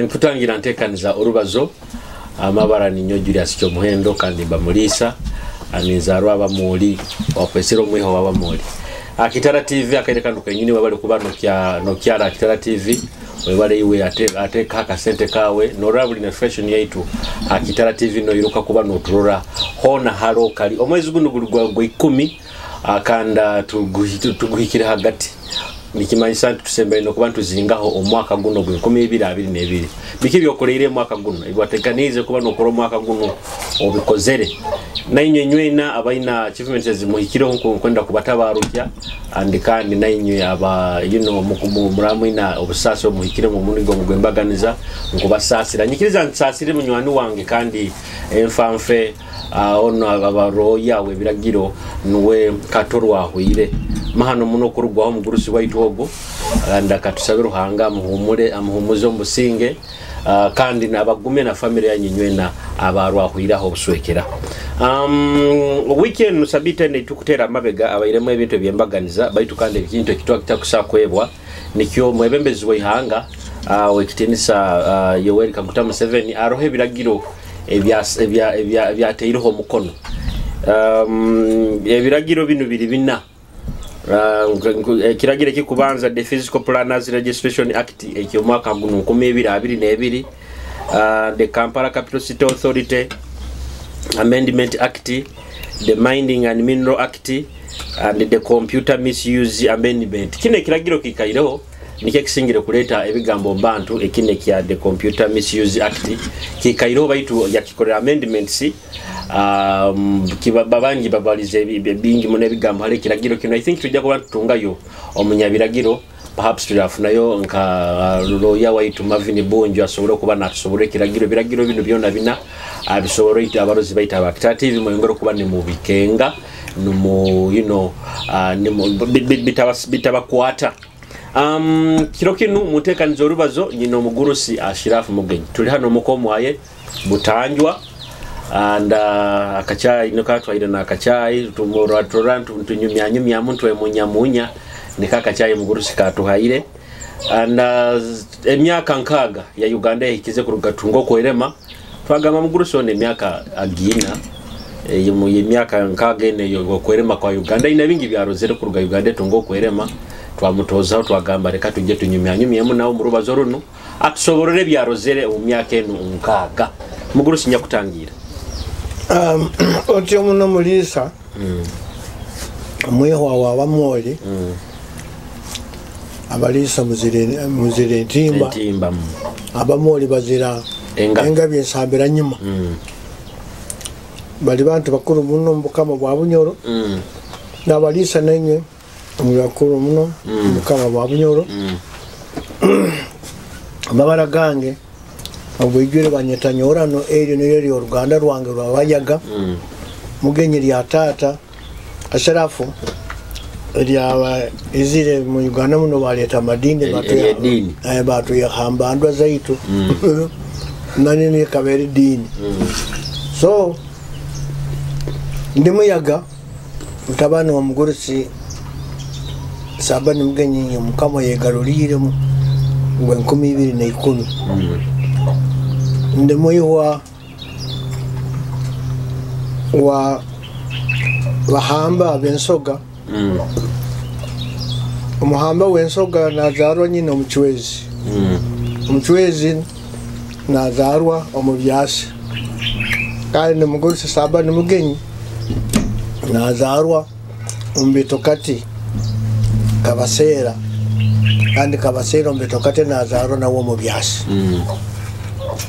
Nkutangira ntekaniza orubazo amabara ninyo Julius Kyomuhendo kandi mbamulisa aninzarwa abamuli wakwesera omwiho wabamuli. Kitara TV akaire kanu kenyini wabali kuba nokyara Kitara TV webale iwe ateka akasente kawe norora buli notification yaitu Kitara TV noyiruka kuba noturora hona haro kali omwezi guno guli gwa 10 akanda tuguhikire hagati nikimanyisa nti tusembere nokuba ntuzingaho omwaka guno gwe 2022 biki byokoleire omwaka guno ibwatekanize kuba nokora omwaka guno obikozere nainywe nywena abaina achievements zimuhikireho nkwenda kubatabarukya and kandi nainywe aba you know muramwina obusasi omuhikire mu munigo mugwembaganiza nkubasasira nyikiriza nsasire munywani wange kandi enfanfe ono abaroya we biragiro nuwe katorwa huire mahano muno kurugwaho mugurusi waitu ogo anda katusabira Ruhanga amuhumure amuhumuze omusinge kandi nabagume na family yanyu nywena abarwa huiraho obuswekera. Weekend sabite ne tukutera amabega abairemu ebintu ebyembaganiza baitu kandi ekintu ekitwa kitakusakwebwa nikyo mwebembezi w'ihanga wekitinisa Yoweri Kaguta Museveni arohe ebiragiro ebyateireho omukono. Ebiragiro bino biri bina. Ekiragiro ekikubanza the Physical Planners Registration Act eky'omwaka guno 2022, the Kampala Capital City Authority Amendment Act, the Mining and Mineral Act and the Computer Misuse Amendment. Kino ekiragiro kikaireho nikyo ekisingire kuleeta ebigambo mbantu ekine kya the Computer Misuse Act kikaireho baitu yakikolera amendments. Babangi babalize bingi muno ebigambo hali ekiragiro kino. I think tujja kuba tutungayo omunyabiragiro perhaps tulafunayo nka lawyer waitu Marvin Bunjo asobole okuba natusobola ekiragiro ebiragiro bino byonna bina abisobole abarozi baita aba TV mwongere okuba ne mubikenga numu you know bitabakwata. Kiro kinu mutekaniza orubazo nyina omugurusi Ashirafu Mugenyi tuli hano mukomwaye Butanjwa and akachai nokatwaire na akachai tumora tunyumya nyumya muntu emunyamunya nikakachayi mugurusi katuhaire and emyaka nkaga ya Uganda ehikize kuruga tungo kwerema twagamba mugurusi one emyaka agina emyaka nkaga ene yo kwerema kwa Uganda ina bingi byarozere kuruga Uganda tungo kwerema twamutozaho twagamba reka tujye tunyumya nyumyemu nawo mu rubazo runo atusoborere byarozere mu myaka eno nkaga. Mugurusi nyakutangira otyo muno mulisa omwihwa wa abamoli abalisa muzire entimba abamoli bazira engabi ensambira nyuma bali bantu bakuru muno mubukama bwa Bunyoro n'abalisa nenye bakuru muno mubukama bwa Bunyoro. Amabara gange obwijwire banyeta nyorano eryo niryo ryo Ruganda rwange rwabayaga Mugenyi lya tata Asharafu lyaba izire mu Uganda muno baleta amadini batu yahamba ndwa zaitu nani ni kaberi dini. So ndi muyaga mutabani wa mugurusi Sabani Mugenyi mukama yegarulire mu 2010. Ndi muyiwa wa bahamba bensoga. Omuhamba wensoga nazarwa nyina omuchwezi. Omuchwezi nazarwa omubyasi. Kandi ni Sabani Mugenyi nazarwa ombitokati Kabasera. Kandi Kabasera ombitokati nazarwa nawo omubyasi.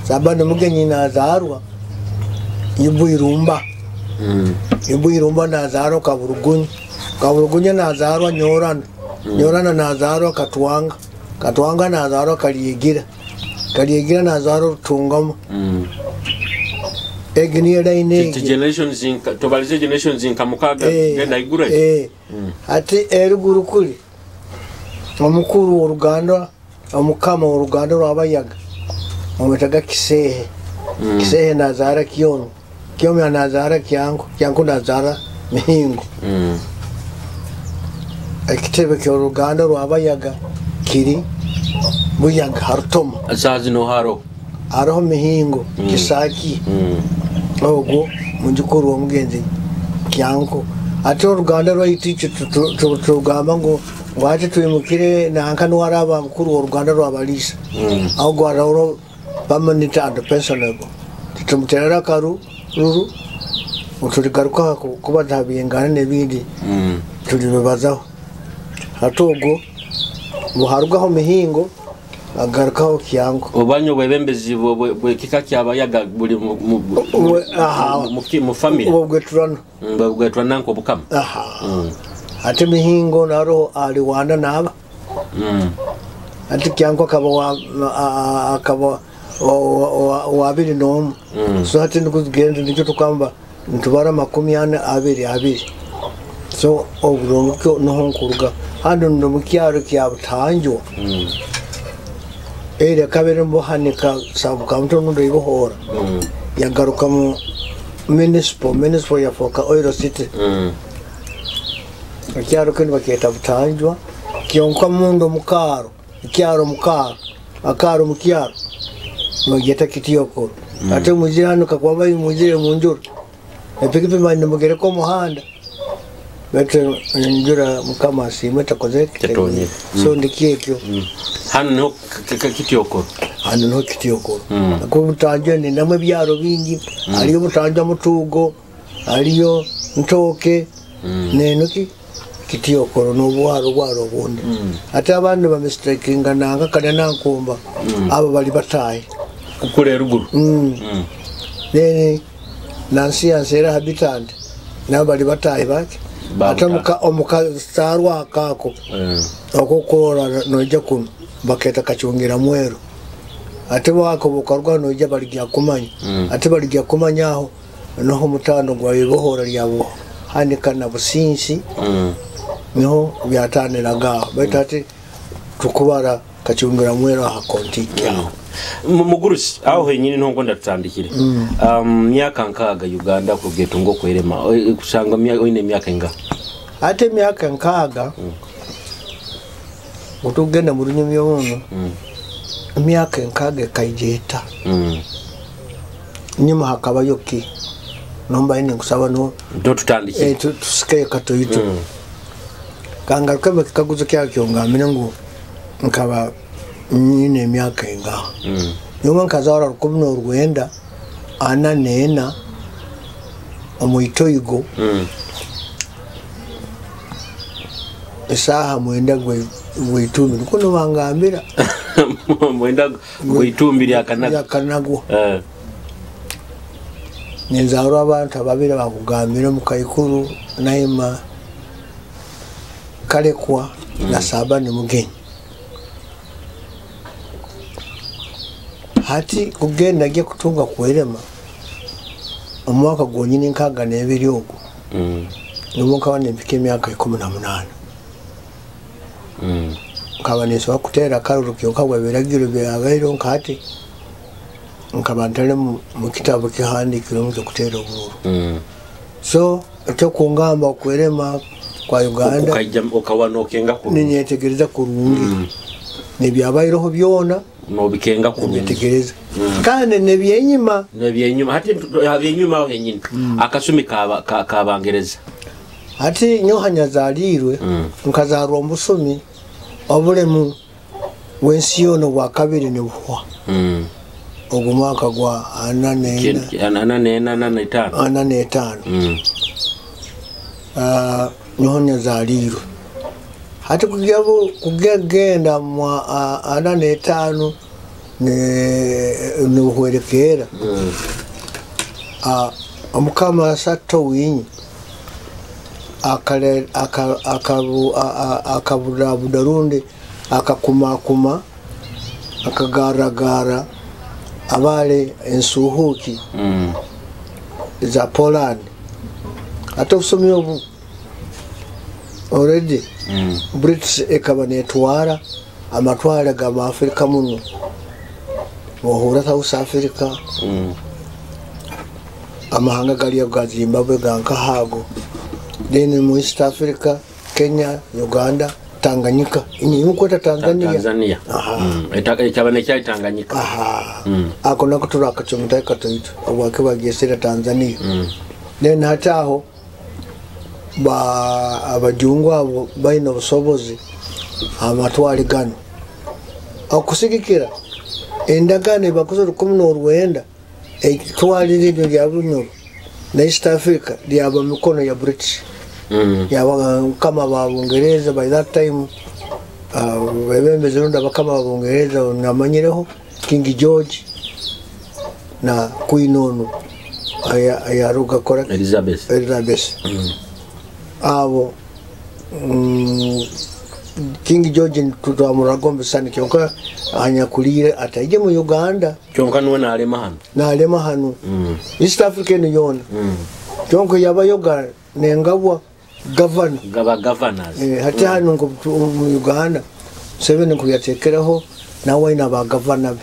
Sabani Mugenyi nazarwa Ibwirumba. Ibwirumba nazarwa Kaburugunyi. Kaburugunyi nazarwa Nyorana. Nyorana nazarwa Katwanga. Katwanga nazarwa Kaliegira. Kaliegira nazarwa Rutungamo. Egi niyo line egi. Generations inka tobalize generations inka mukaga genda igura. Ati eruguru kuli omukuru w'Oruganda omukama w'Oruganda rw'Abayaga omwetaga Kisehe. Kisehe nazara Kiyono. Kiyono nazara Kyangu. Kyangu nazara Mihingo. Ekitebe ky'Oruganda rw'Abayaga kiri Buyaga Harutoma. Saaha zino haro? Haroho Mihingo Kisaki. Ogwo munjukuru w'omugenzi Kyanko. Ate oruganda rwaitu itwe tugamba ngu ati twimukire nanka niwaraba mukuru w'oruganda rw'abaliisa. Aho gwarahuro permanent and pensionable. Titumuterera akaru ruru tuligaruka kuba ntabingana n'ebindi tulibibazaho. Hati ogwo buharugaho Mihingo agarukaho Kyanko. Obanyo bwebembezi bwekika kyabayaga buli mu family obweturana bweturana nko bukama. Ate Mihingo naroho aliwana naba. Ate Kyanko akaba wabiri n'omu. So hati nikugenda nikyo tukamba nitubara 42 2. So ogwo noho nkuruga hano ndo mu kyaro kya Butanjwa. Era kabere mbuhanika sabu kaunto ndo ibohora. Yagaruka mu municipal yafoka Oil City. Ekyaro kinu baketa Butanjwa kyonka mundo mukaro kyaro mukaro akaro mukyaro bageta Kitiyokoro. Ate mujirano kakwamba mujire munjura epikipi mani mugereko muhanda bete njura mukama asimwe takoze kitonye. So ndikiekyo hano niho Kitiyokoro. Hano niho Kitiyokoro. Ko Butanjwa ni namwe byaro bingi. Hariyo Butanjwa Mutugo, hariyo Ntoke, nenuki Kitiyokoro n'obwaro bwaro obundi. Ate abandi bamistakinga nanga kana nankumba abo bali batayi kukule ruguru. Nene nansi yansera habitant nabo bali batayi baki. Ate omukasarwa akako okukora noija kuno baketa Kachungira Mwero. Ate wako bukarwa noija balijya kumanya. Ate balijya kumanya aho noho mutano gwa ibohora lyabo hanika na Businsi. Niho byataniraga baitu ati tukubara Kachungira Mwero aha konti yaho. Mugurusi aho henyini niho ngonda tutandikire. Myaka nkaga Uganda kugeto ngo kwerema kusanga oine myaka inga. Ate myaka nkaga utugenda mu runyumyo ono. Myaka nkaga kaijeta. Nyuma hakabayo ki nomba ine nkusaba no ndo tutandikire. Tusikaye katoito. Kangaruka mu kikaguzo kyakyo ngamire ngu nkaba nyine emyaka inga. Nyuma nkazara 1944 omuitoigo. Esaha mwenda gwe itumi kuno bangambira. Mwenda gwe itumi lyakanagwa. Lyakanagwa. Nenzarwa abantu ababiri bakugambira mu Kaikuru Naima Kalekwa na Sabani Mugenyi. Hati kugenda agiye kutunga kwerema omwaka gwonyine nkaga n'ebiri ogwo. Nimwo nkaba nempika emyaka 18. Nkaba ninsobola kuteera akaruru kyonka bwe biragiro byabaire nkati nkaba ntali mu kitabo kihandiikirwemu ky'okuteera obururu. So ekyokungamba okwerema kwa Uganda okawa nokenga kurungi. Ninyetegereza kurungi. Nebyabaireho byona nobikenga kurungi. Ninyetegereza. Kandi nebyenyima. Nebyenyuma hati habyenyuma aho henyini. Akasumi kabangereza. Hati nyoha nyazalirwe nkazarwa omusumi obulemu wensi yono bwa kabiri nibuhwa. Ogwo mwaka gwa 44 45. 45. Nyoha nyazalirwe. Hati kugenda mwa 45 nuhwerekera. Omukama Sato Winyi akaburabuda rundi akakumakuma akagaragara abale ensuhuki za Poland. Ate obusomi obu already British ekaba netwara amatware ga Afrika muno. Ohura South Africa. Amahanga galiyo ga Zimbabwe ga nkahago. Then mu East Africa, Kenya, Uganda, Tanganyika, inye Tanzania. Tanzania. Aha. Ekaba nekyali Tanganyika. Aha. Ako nako turakacomitayo katoito obwake bagesera Tanzania. Then hati aho abajungu abo baina obusobozi amatwale gano okusigikira endagaano ebakoze 19 etwalire eryo lya Bunyoro na East Africa lyaba mikono ya British. Yabakama ba Bungereza by that time, bebembezi rundi abakama ba Bungereza namanyireho King George na Queen ono ayaruga kora Elizabeth. Elizabeth. Abo King George twamuragombe sana kyonka anyakulire ataije mu Uganda. Kyonka nuwe nalema hano. Nalema hano. East African yona. Kyonka yabayoga nengabwa governor. Gaba governors. Hati hano mu Uganda Museveni kuyatekeraho nawe ina ba governor be.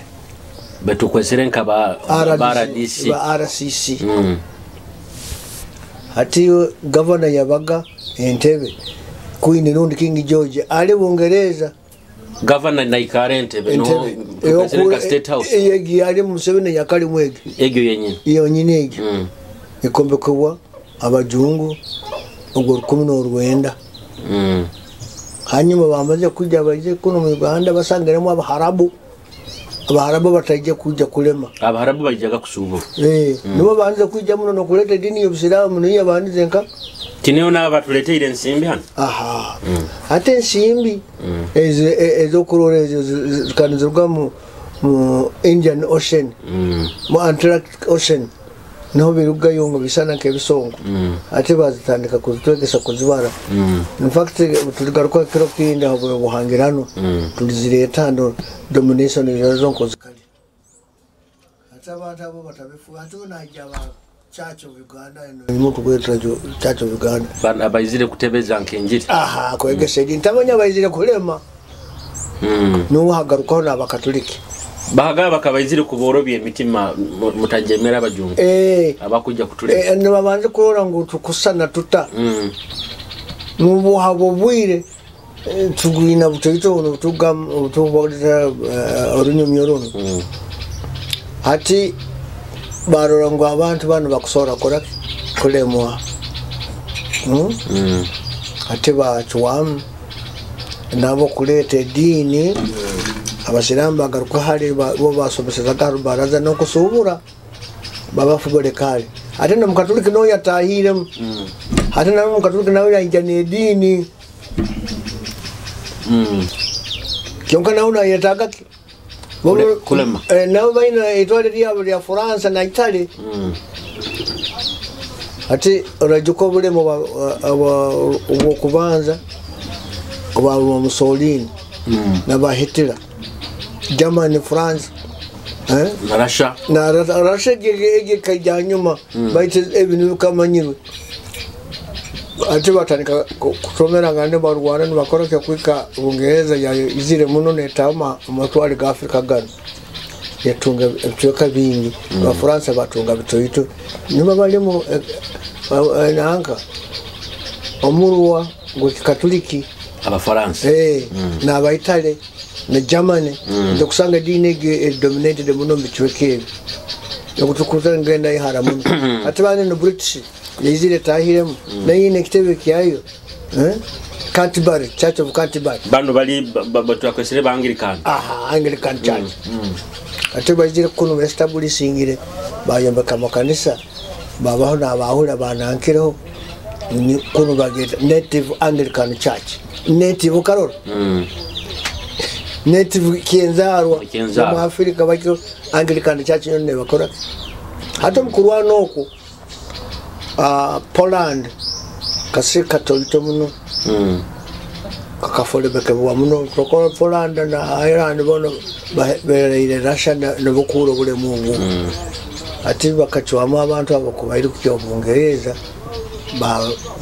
Betukwesere nka ba RDC. Ba RCC. Hati governor yabaga Entebbe Queen rundi King George ali Bungereza. Governor naikare Entebbe no tukwesere State House. Egi ali Museveni yakali mwegi. Egyo yenyini. Iyo nyini egyo. Ikombekebwa abajungu ogwo 19. Hanyuma bamaze kujja baje kuno mu Uganda basangiremu Abaharabu. Abaharabu bataije kujja kulema. Abaharabu bajaga kusuubura. Nibo banze kujja muno no kuleta dini y'Obusiraamu niyo banze nka Tineo na batuleteire ensimbi hano. Aha. Ate ensimbi ezokurora ezo zikanizirwa mu Indian Ocean. Mu Atlantic Ocean. Niho birugayo ngo bisana nk'ebisongo. Ate bazitandika kuzitwegesa kuzibara. In fact tuligaruka kiro kindi aho buhangirano tulizireta hano domination ezo nkozikali. Ate abantu abo batabifu ate najja ba Church of Uganda eno imuntu kwetwa Church of Uganda. Bana abayizire kutebeza nkenjiri. Aha kwegesa edi ntamanya abayizire kulema. Nuhagarukaho n'abakatoliki. Bahagaba bakabayizire kuborobya emitima mutajemera abajungu. Abakujja kutulema. Nibabanze kurora ngu tukusana tuta. Nubuhabo bwire tugwina butoito ono tugam tubogeza orunyumyo runo. Hati barora ngu abantu bano bakusora kora kulemwa. Ate bacwamu nabo kuleta eddiini. Abasiraamu bagaruka hali bo basomesezaga baraza n'okusuubura babafubule kale. Ate n'omukatoliki n'oyo ataahiremu. Ate nawe omukatoliki nawe yaija n'eddiini. Kyonka nawe nayetaaga ki? Kulema. Nabo balina etwale lyabwe lya Faransa na Italy. Ate orajuka obulemu obw'okubanza obwa Mussolini n'aba Hitler. Germany, France, na Russia. Na Russia ekaija nyuma baitu ebintu bikamanyirwe. Ate batandika kusomeranga ne barwana nibakora kwika Bungereza yaizire muno netama amatwale ga Afrika gano. Yatunga ebicweka bingi. Abafaransa batunga bitoito. Nyuma balimu nanka omurwa gw'Ekikatoliki Abafaransa. N'Abaitale na Germany. Ndokusanga ediini egyo dominated muno mu bicweka ebyo. Okutukuza ngenda ihara muno. Ate bane no British yaizire tahiremu nayo ine ekitebe kyayo. Canterbury, Church of Canterbury. Bano bali batwakwesere ba Anglican. Aha, Anglican Church. Ate baizire kuno establishingire bayombeka amakanisa babaho n'abahura banankireho kuno bageta Native Anglican Church. Native karoro. Native kyenzarwa mu Afrika bakyo Anglican Church yone bakora. Hata mkurwana okwo Poland kasi katolito muno. Kakafolebekebwa muno tokora Poland na Ireland bono bereire Russia n'obukuru obulemu obwo. Ate bakacwamu abantu abo kubaire kujya Bungereza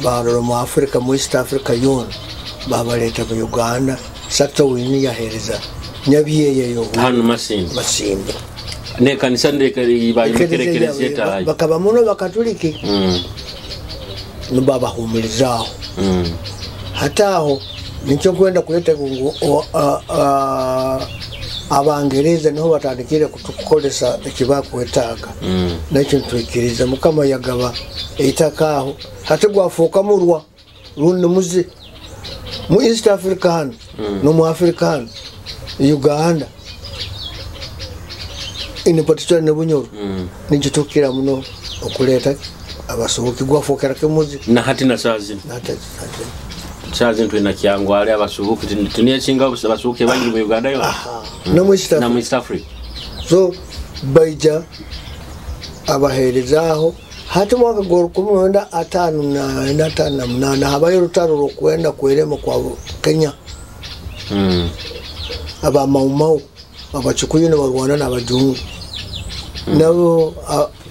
barora mu Afrika mu East Africa yona babaleta mu Uganda. Sato wini yahereza nyabyeyeyo hano Masindi. Masindi. Ne kanisa ndekere bayimekerekereze tayi. Bakaba muno bakatoliki. Nibabahumurizaho. Hataho Nikyo nkwenda kuleta ngu Abangereza niho batandikire kutukolesa ekibakwetaaga. Nakyo ntwikiriza Mukama yagaba eitaka aho hati gwafuuka murwa rundi muzi mu East Africa hano no mu Africa hano Uganda in particular ne Bunyoro nikitukira muno okuleta abasuhuki gwafuukira kimuzi na hati na saa zino saa zino tulina Kyangwale abasuhuki tuniyekinga abasuhuki bangi mu Uganda yo no mu East na mu East Africa. So baija abaheerezaaho hati mwaka gwa 1958 habayo orutaro rw'okwenda kwerema kwa Kenya. Aba Mau Mau Abakikuyu nibarwana n'abajungu nabo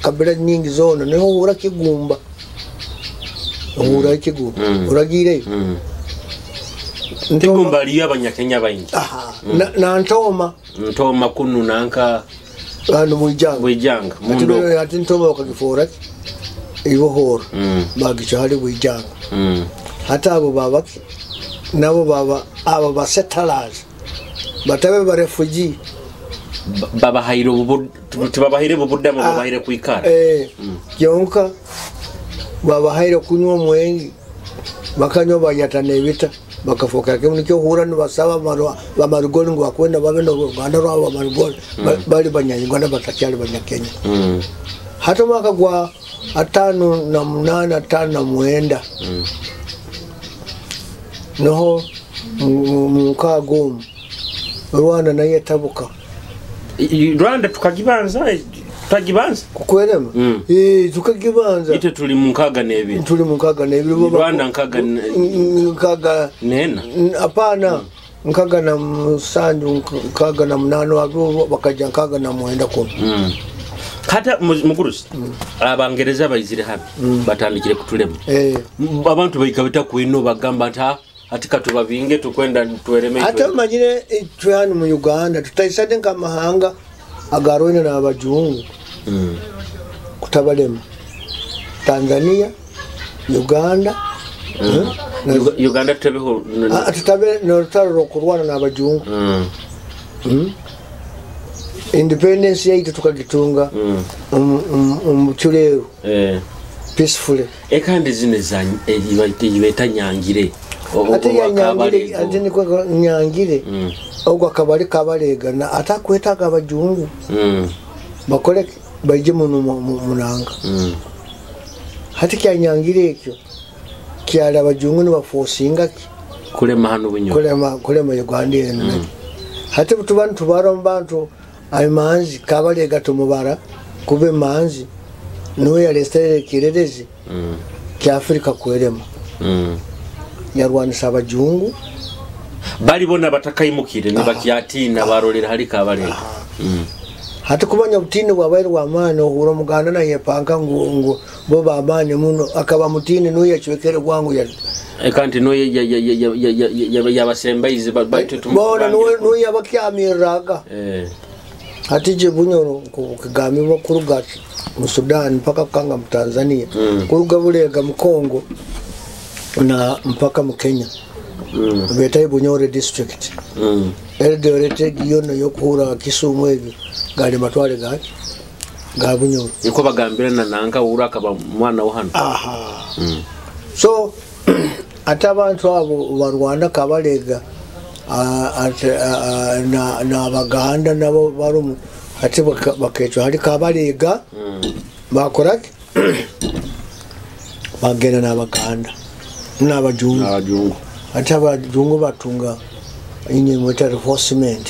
kabila nyingi zona niho ohura Kigumba ohura Kigumba oragiireyo Kigumba aliyo Abanyakenya baingi. Na Ntoma Ntoma kunu nanka hano Bwijanga Bwijanga mundo ati Ntoma bakagifoora Ibohoro bagica hali Bwijanga. Hati abo babaki nabo baba abo basettlers batabe ba refugee babahaire tubabahaire bubudamu babahaire kwikara kyonka babahaire kunywa omwenge bakanywa bayatana ebita bakafookera kimu. Nikyo ohura nibasaba bamarigoli ngu bakwenda babe n'oruganda rwabo bamarigoli bali Banyayuganda batakyali Banyakenya. Hati omwaka gwa 58 59 noho mu nkaaga omu Rwanda nayo etabuka. Rwanda tukagibanza tutagibanza kukwerema tukagibanza ite tuli mu 62 tuli mu 62 Rwanda nkaga nena hapana 67 68 abo bakaja 69 kuno. Kata mugurusi Abangereza baizire hano batandikire kutulema abantu baikabita kwino bagamba nti ati katubabinge tukwenda tuwereme. Ate manyire itwe hano mu Uganda tutaisade nkamahanga agarwine n'abajungu kutabalema Tanzania, Uganda. Uganda tutabeho tutabe n'orutaro rw'okurwana n'abajungu. Independence yaitu tukagitunga omu peacefully. Ekandi zine za ibeta Nyangire ate Nyangire ate nikwo Nyangire ogwo akabali kabalega na atakwetaga abajungu bakole baije muno munanga. Hati kya Nyangire ekyo kyali abajungu nibafosinga kulema hano Bunyoro kulema Uganda eno. Hati tuba nitubara omu bantu amanzi kabalega tumubara kuba emanzi niwe yalesere ekirerezi kya Afrika kwerema. Yarwanisa abajungu bali bona batakaimukire nibakyatina barolera hali kabalega. Hati kumanya butini bwabaire bw'amaani ohura omuganda nayepanka ngu bo b'amaani muno akaba mutini niwe yacwekere bwangu kandi niwe yabasembaize bona niwe yabakyamirraga. Hati je Bunyoro kugambibwa kuruga mu Sudan mpaka kukanga mu Tanzania kuruga Bulega mu Congo na mpaka mu Kenya. Betayo Bunyoro district. Eldoret yono yokuhura Kisumu ebyo gali matwale gaki ga Bunyoro niko bagambira na nanka ura akaba mwana wo hano. So ate abantu abo barwana kabalega na Abaganda nabo barumu ate bakecwa hali kabalega bakoraki bagenda n'Abaganda n'abajungu. Ate abajungu batunga inyuma reinforcement.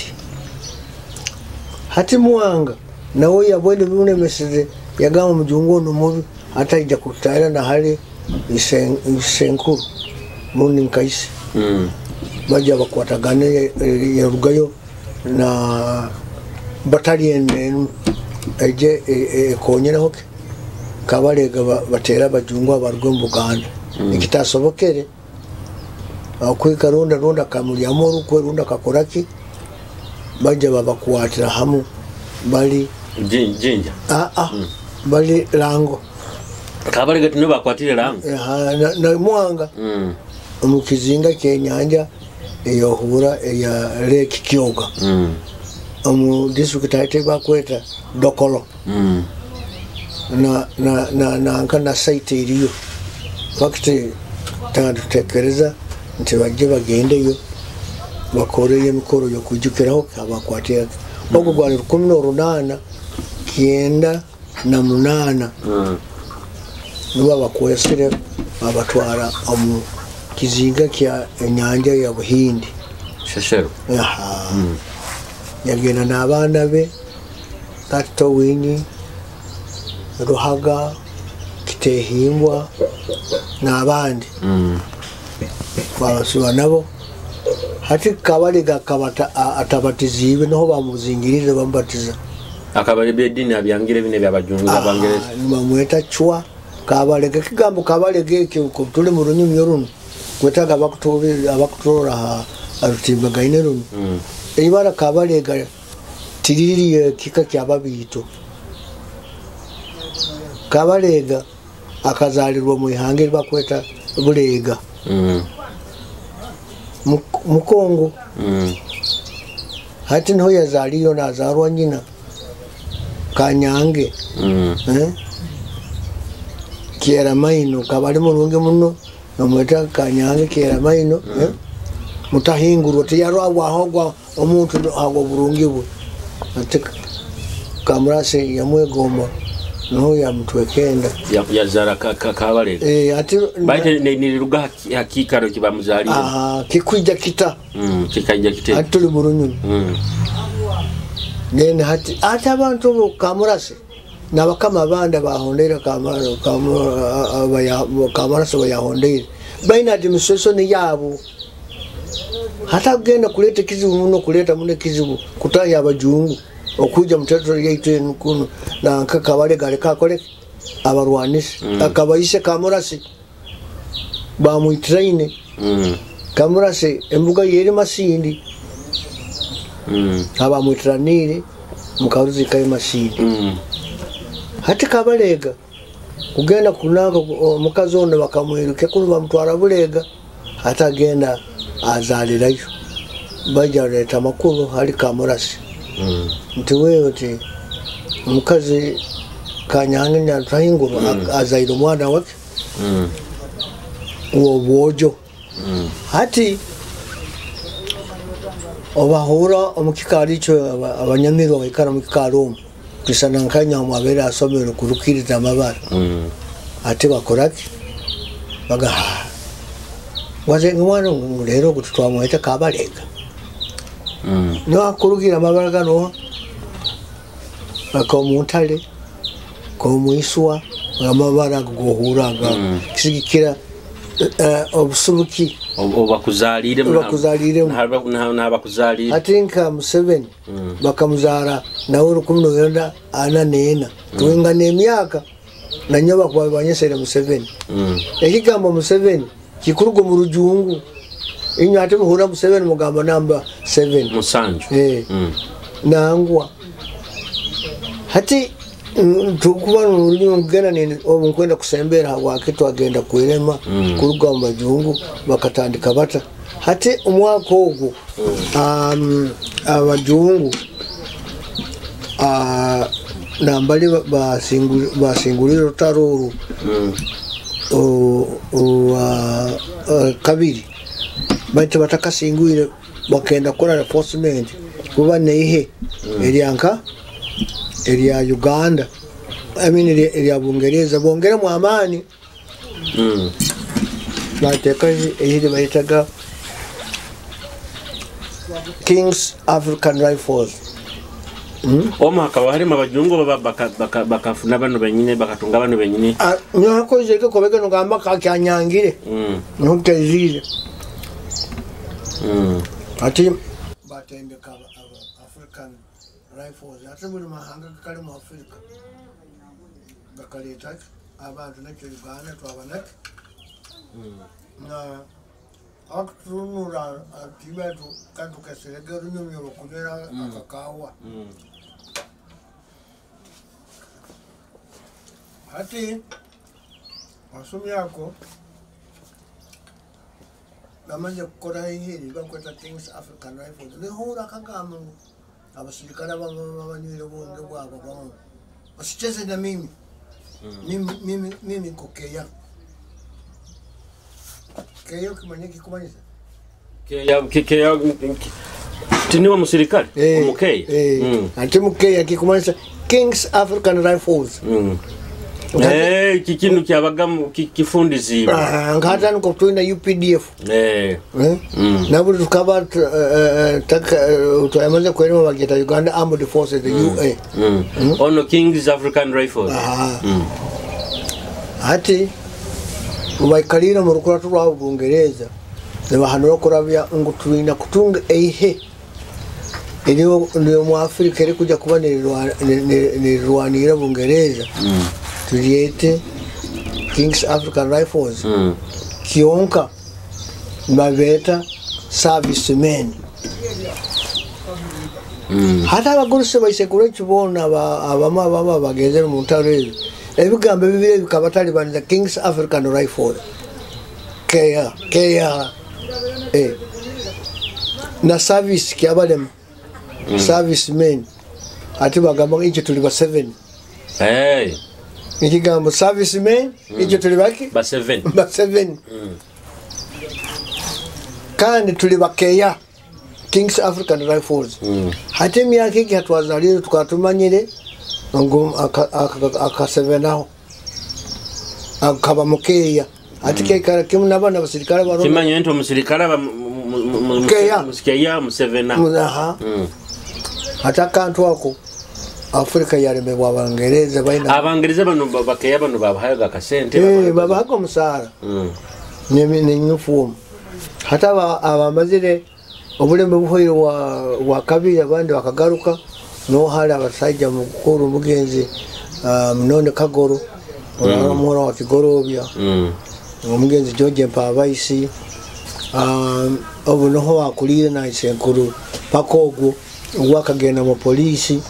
Hati Muwanga nawe yabwene bimulemeseze yagamba omujungu ono mubi ataija kutaira na hali isenkuru mundi nkaisi bajja bakwatagane yarugayo na battalion eje ekonyereho kabalega batera abajungu abaruga mu Buganda. Ekitasobokere akwika runda runda kamulyamu orukwe runda kakoraki bajja babakwatira hamu bali Jinja bali Lango kabalega tino bakwatire Lango na Muwanga mu kizinga kyenyanja Eyohura eya Lake Kyoga. Omu district ate bakweta Dokolo. Na na na nanka na site eriyo. Fakiti tutekereza nti bajje bagendeyo bakoreyo emikoro y'okwijukiraho abakwatira. Ogwo gwali 1898. Nibo bakwesire babatwara omu kizinga kya enyanja ya Buhindi. Sheshero. Aha. Yagenda n'abaana be Kato Winyi, Ruhaga, Kitehimbwa n'abandi. Babasiba nabo. Hati Kabalega akaba atabatiziibwe, niho bamuzingiriire bamubatiza. Akaba eby'eddiini abyangire bino ebyabajungu Abangereza. Nibamweta Chwa Kabalega. Ekigambo Kabalega ekyo tuli mu runyumyo runo kwetaga abakutoora aha rutimbagaine runo. Eibara Kabalega tiriri kika kya babiito. Kabalega akazaalirwa mu ihanga eri bakweta Bulega. Mukongo. Hati niho yazaaliyo nazaarwa nyina Kanyange. Kiera Maino kaba ari murungi muno nomweta Kanyange Kiera Maino. Mutahingurwa tiyarwabwaho omuntu agwa burungi bwe. Ati Kamurase yamwegomba niho yamutwekenda. Yazara Kabalega. Ati baite niriruga hakikaro kibamuzalire. Aha, kikwija kita. Kikaija kita. Ati tuli murunyuni. Then hati ati abantu Kamurase nabakama abandi bahondera Kamurase bayahondera. Baina administration yabo. Hata kugenda kuleta kizibu muno kuleta muno kizibu kutahya abajungu okuja mu territory yaitu enu kuno na nka Kabalega aleka akole abarwanisi. Akabaise Kamurase bamwitraine. Kamurase embuga yeri Masindi. Abamwitranire mukaruzi kai Masindi. Hati Kabalega kugenda kunaka omukazi ono bakamwiruke kuno bamutwara Bulega. Hati agenda azalirayo bajja leta amakuru hali Kamurase. Nti wewe ti omukazi Kanyange Nyarutahingurwa azaire omwana wake w'obwojo. Hati obahura omu kikaari ekyo abanyamirwa baikara omu kikaari omu kwisana nka Nyamwabere asomere kurukiriza amabara. Ati bakoraki bagaha waze mwana ngu leero ogu tutwamweta Kabalega. Niwe akurugira amabara gano ak'omuntale k'omwiswa amabara ago gohuraga kisigikira obusubuki obakuzalire n'abakuzalire. Ati nka Museveni bakamuzara nawe 1944 tuingana emyaka nanyo bakuba banyesere Museveni. Ekigambo Museveni kikuruga mu rujungu. Inywe ate muhura Museveni mugamba namba 7 Musanju. Nangwa hati tukuba ngena ni obu nkwenda kusembera habwaki twagenda kwirema kuruga mu bajungu bakatandika bata. Hati omwaka ogwo abajungu nambali basingulira orutaro oru kabiri baitu batakasingwire bakenda kukora reinforcement kuba neihe eryanka erya Uganda, I mean erya Bungereza bongeremu amaani. Bateeka ehiri bayitaga King's African Rifles. Omu hakaba harimu abajungu bakafuna bano benyine bakatunga bano benyine. Nyakoze kobega nogamba kakyanyangire. Nokutezire. Ati batendeka African Rifles ate buli mahanga gakali mu Afrika bakaleeta abantu nakyo Uganda twaba nakyo. Na akutunura atibetu kantukeserege runyumyo rukunywera akakawa. Hati masumi ako Bamaze kukora iheri bakweta Kings African Rifles. Nihura akagamba ngu abasirikale abamu babanywire obwonge bwabo bamu. Usicheze na mimi. Mimi nko keya. Keya kimanye kikumanyisa? Keya tiniwa musirikale? Omukeya? Ate mukeya kikumanyisa Kings African Rifles. Kikinu kyabagamu kifundizibwa. Nkata nko tulina UPDF. Nabuli tukaba twayamaze kwerema bageta Uganda Armed Forces, the UA. Ono Kings African Rifles. Ati baikalira mu rukuratu rwa Bungereza nibahanura kurabya ngu tulina kutunga eihe eriyo mu Afrika eri kujya kuba nirwanira Bungereza. Tuliete Kings African Rifles. Kionka babeta servicemen. Hata abagurusi baisekuru ekibona abama bagezere mu ntaro ezo ebigambo bibiri bikabatalibaniza Kings African Rifles KA na service kyabalema servicemen ati bagamba nti tuli ba 7. Ekigambo servicemen ekyo tuli baki? Ba 7. Ba 7. Kandi tuli bakeya Kings African Rifles. Hati emyaka egi hatwazalire tukatumanyire ngu akasevenaho akaba mukeya ati kekara kimu n'abaana abasirikale barona. Kimanye nti omusirikale aba mukeya musevena. Ate akantu ako Afrika yalemebwa Abangereza balina. Abangereza bano bakeya bano babahaga akasente. Babahaga omusaara. N'enyufuomu. Hata abamazire obulembe buhoire wa kabiri abandi bakagaruka nohali abasajja mukuru omugenzi Munone Kagoro omuhora wa Kigorobya omugenzi George Mpabaisi obu noho wakulire na isenkuru paka ogwo ogwakagenda mu poliisi.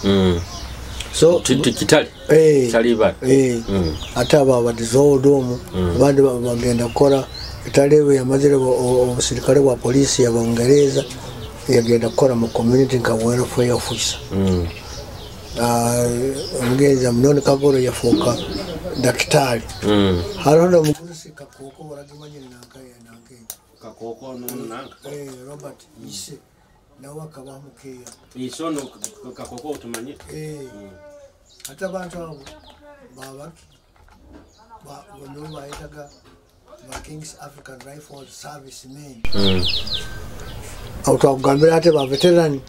So kitali kitali ate abo abadizodo omu abandi bagenda kukora Kitalewe yamazire omusirikale wa poliisi ya Bungereza yagenda kukora mu community nka welfare officer. Omugenzi Munone Kagoro yafuuka dakitari. Hariho n'omugurusi Kakoko baragimanyire nanka nanka. Kakoko nanka. Robert Ise nawe akaba mukeya. Isono Kakoko otumanye. Ate abantu abo babaki bano bayitaga ba Kings African Rifle Servicemen. Aho twakugambira ate ba veteran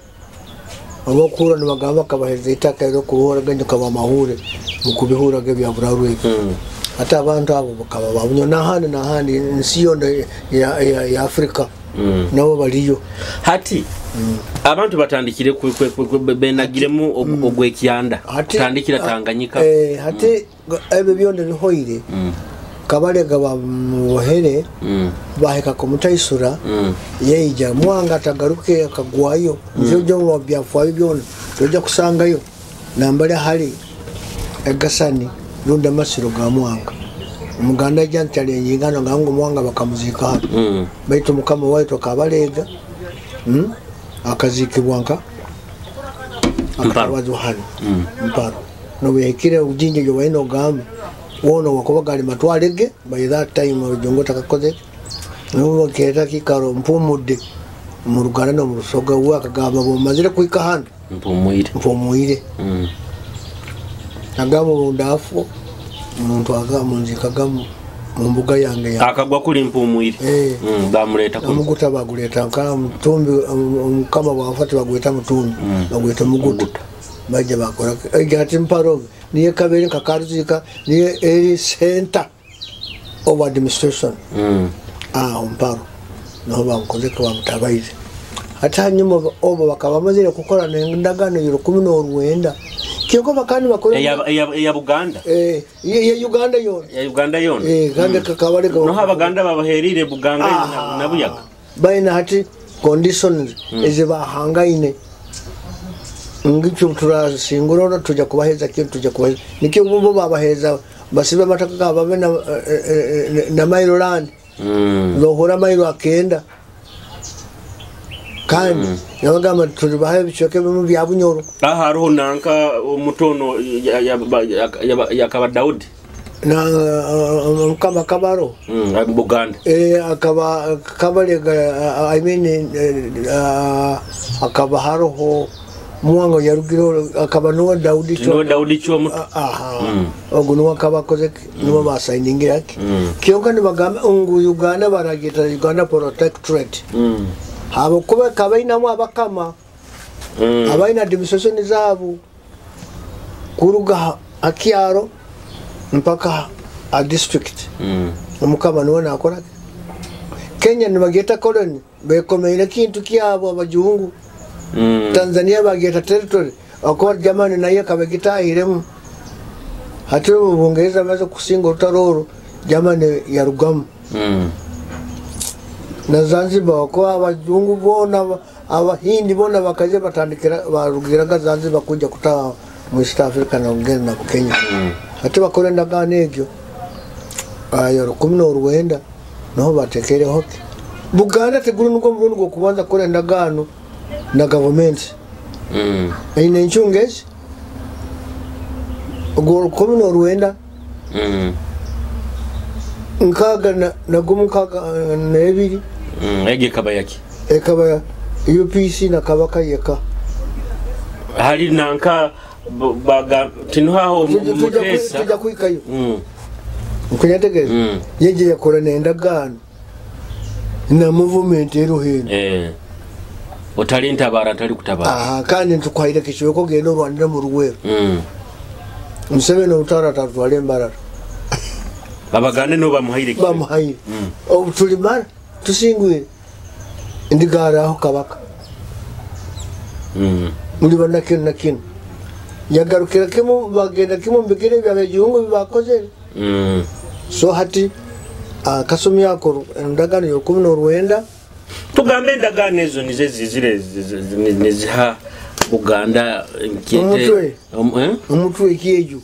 abokura nibagamba kabahereza itaka eryokubuhoraganya kaba amahure mu kubihuraga ebya buraru ebyo. Ate abantu abo bakaba babunyo n'ahandi n'ahandi ensi yona ya Afrika nabo baliyo. Hati abantu batandikire benagiremu ogwekyanda kutandikira Tanganyika. Hati ebyo byona bihoire Kabalega bamuhere baheka kumutaisura yeija Mwanga atagaruke akagwayo nivyo byo byafwayo byona tojja kusangayo nambale hali egasani runda masiro ga Mwanga Omuganda ajja ntalenjingano nga ngo Mwanga bakamuzika hano baitu mukama waitu Kabalega akazikibwa nka akabazo hano Mparo nobuyahikire obujinja gye balina ogamba wono wakuba gali matwalege by that time orujongo takakoze nobaketa kikaro mpumudde mu Luganda no mu Lusoga we akagamba bwomazire kuhika hano mpumwire agamba bundafu omuntu munzikaga mu mbuga yange akagwa kuli mpumwire bamuleta omuguta baguleta nka mutumbi omukama bwafati bagweta mutumbi bagweta muguta bajja bakora ati Mparo niye kabere kakaruzika niye eri center of administration Mparo naho bamukoze ko bamutabayize ate hanyuma obo bakaba bamazire kukora endagaano ya 19 kyonka bakandi bakora eya Buganda ya Uganda yona ya Uganda yona kandi kakabarega noho Abaganda babaherire Buganga na Buyaga baina hati conditions ezibahangaine ngicyo turasingura tujya kubaheza kintu tujya kubaheza nikyo bo babaheza basibe amataka babe na mailo land lohora mailo akenda Kandi nabagamba tulibaha ebicweka ebimu bya Bunyoro. Aha hariho nanka omutono yakaba Daudi na Mukama Kabaro Buganda akaba Kabalega, I mean akaba haroho Mwanga yarugiro akaba nuwa Daudi Chwa, Daudi Chwa aha ogu nuwa akaba akoze nuwa basayiningira ki kyonka nibagamba ngu Uganda baragita Uganda Protectorate habwokuba kabainamu abakama abaina administration zaabo kuruga akiaro mpaka a district. Omukama niwe nakora. Kenya nibageta colony bekomeire kintu kyabo abajungu. Tanzania bageta territory akora Germany naye kabagitahiremu. Hati Bungereza baza kusinga orutaro Germany yarugamu. Na Zanzibar ko abajungu bona abahindi bona bakaje batandikira barugiraga Zanzibar kujya kutaha mu East Africa na Uganda na Kenya. Hati bakora endagaano egyo ayo 19 naho batekereho Buganda teguru nuko murundi gwo kubanza kukora endagaano na government. Eine enchungezi ogwo 19 nkaga na gumu nkaga na ebiri. Ege kaba yaki ekaba UPC na kabaka yeka hali nanka baga tinuhaho mutesa tujja kuikayo. Nkunyategereza yeje yakora n'endagaano na movement eruhino otali ntabara ntali kutabara. Aha kandi ntukwaire kichweko genda orwanire mu Ruweero. Museveni obutara tatwale embarara babagane no bamuhaire bamuhaire. Obu tulimara tusingwire ndigaraho kabaka. Muri bana kino na kino yagarukira kimu bagenda kimu mbigire byabejungu bibakoze. So hati kasumi yako endagaano yo 19 tugambe endagaano ezo nize zizire niziha Uganda nkete omutwe ekyeju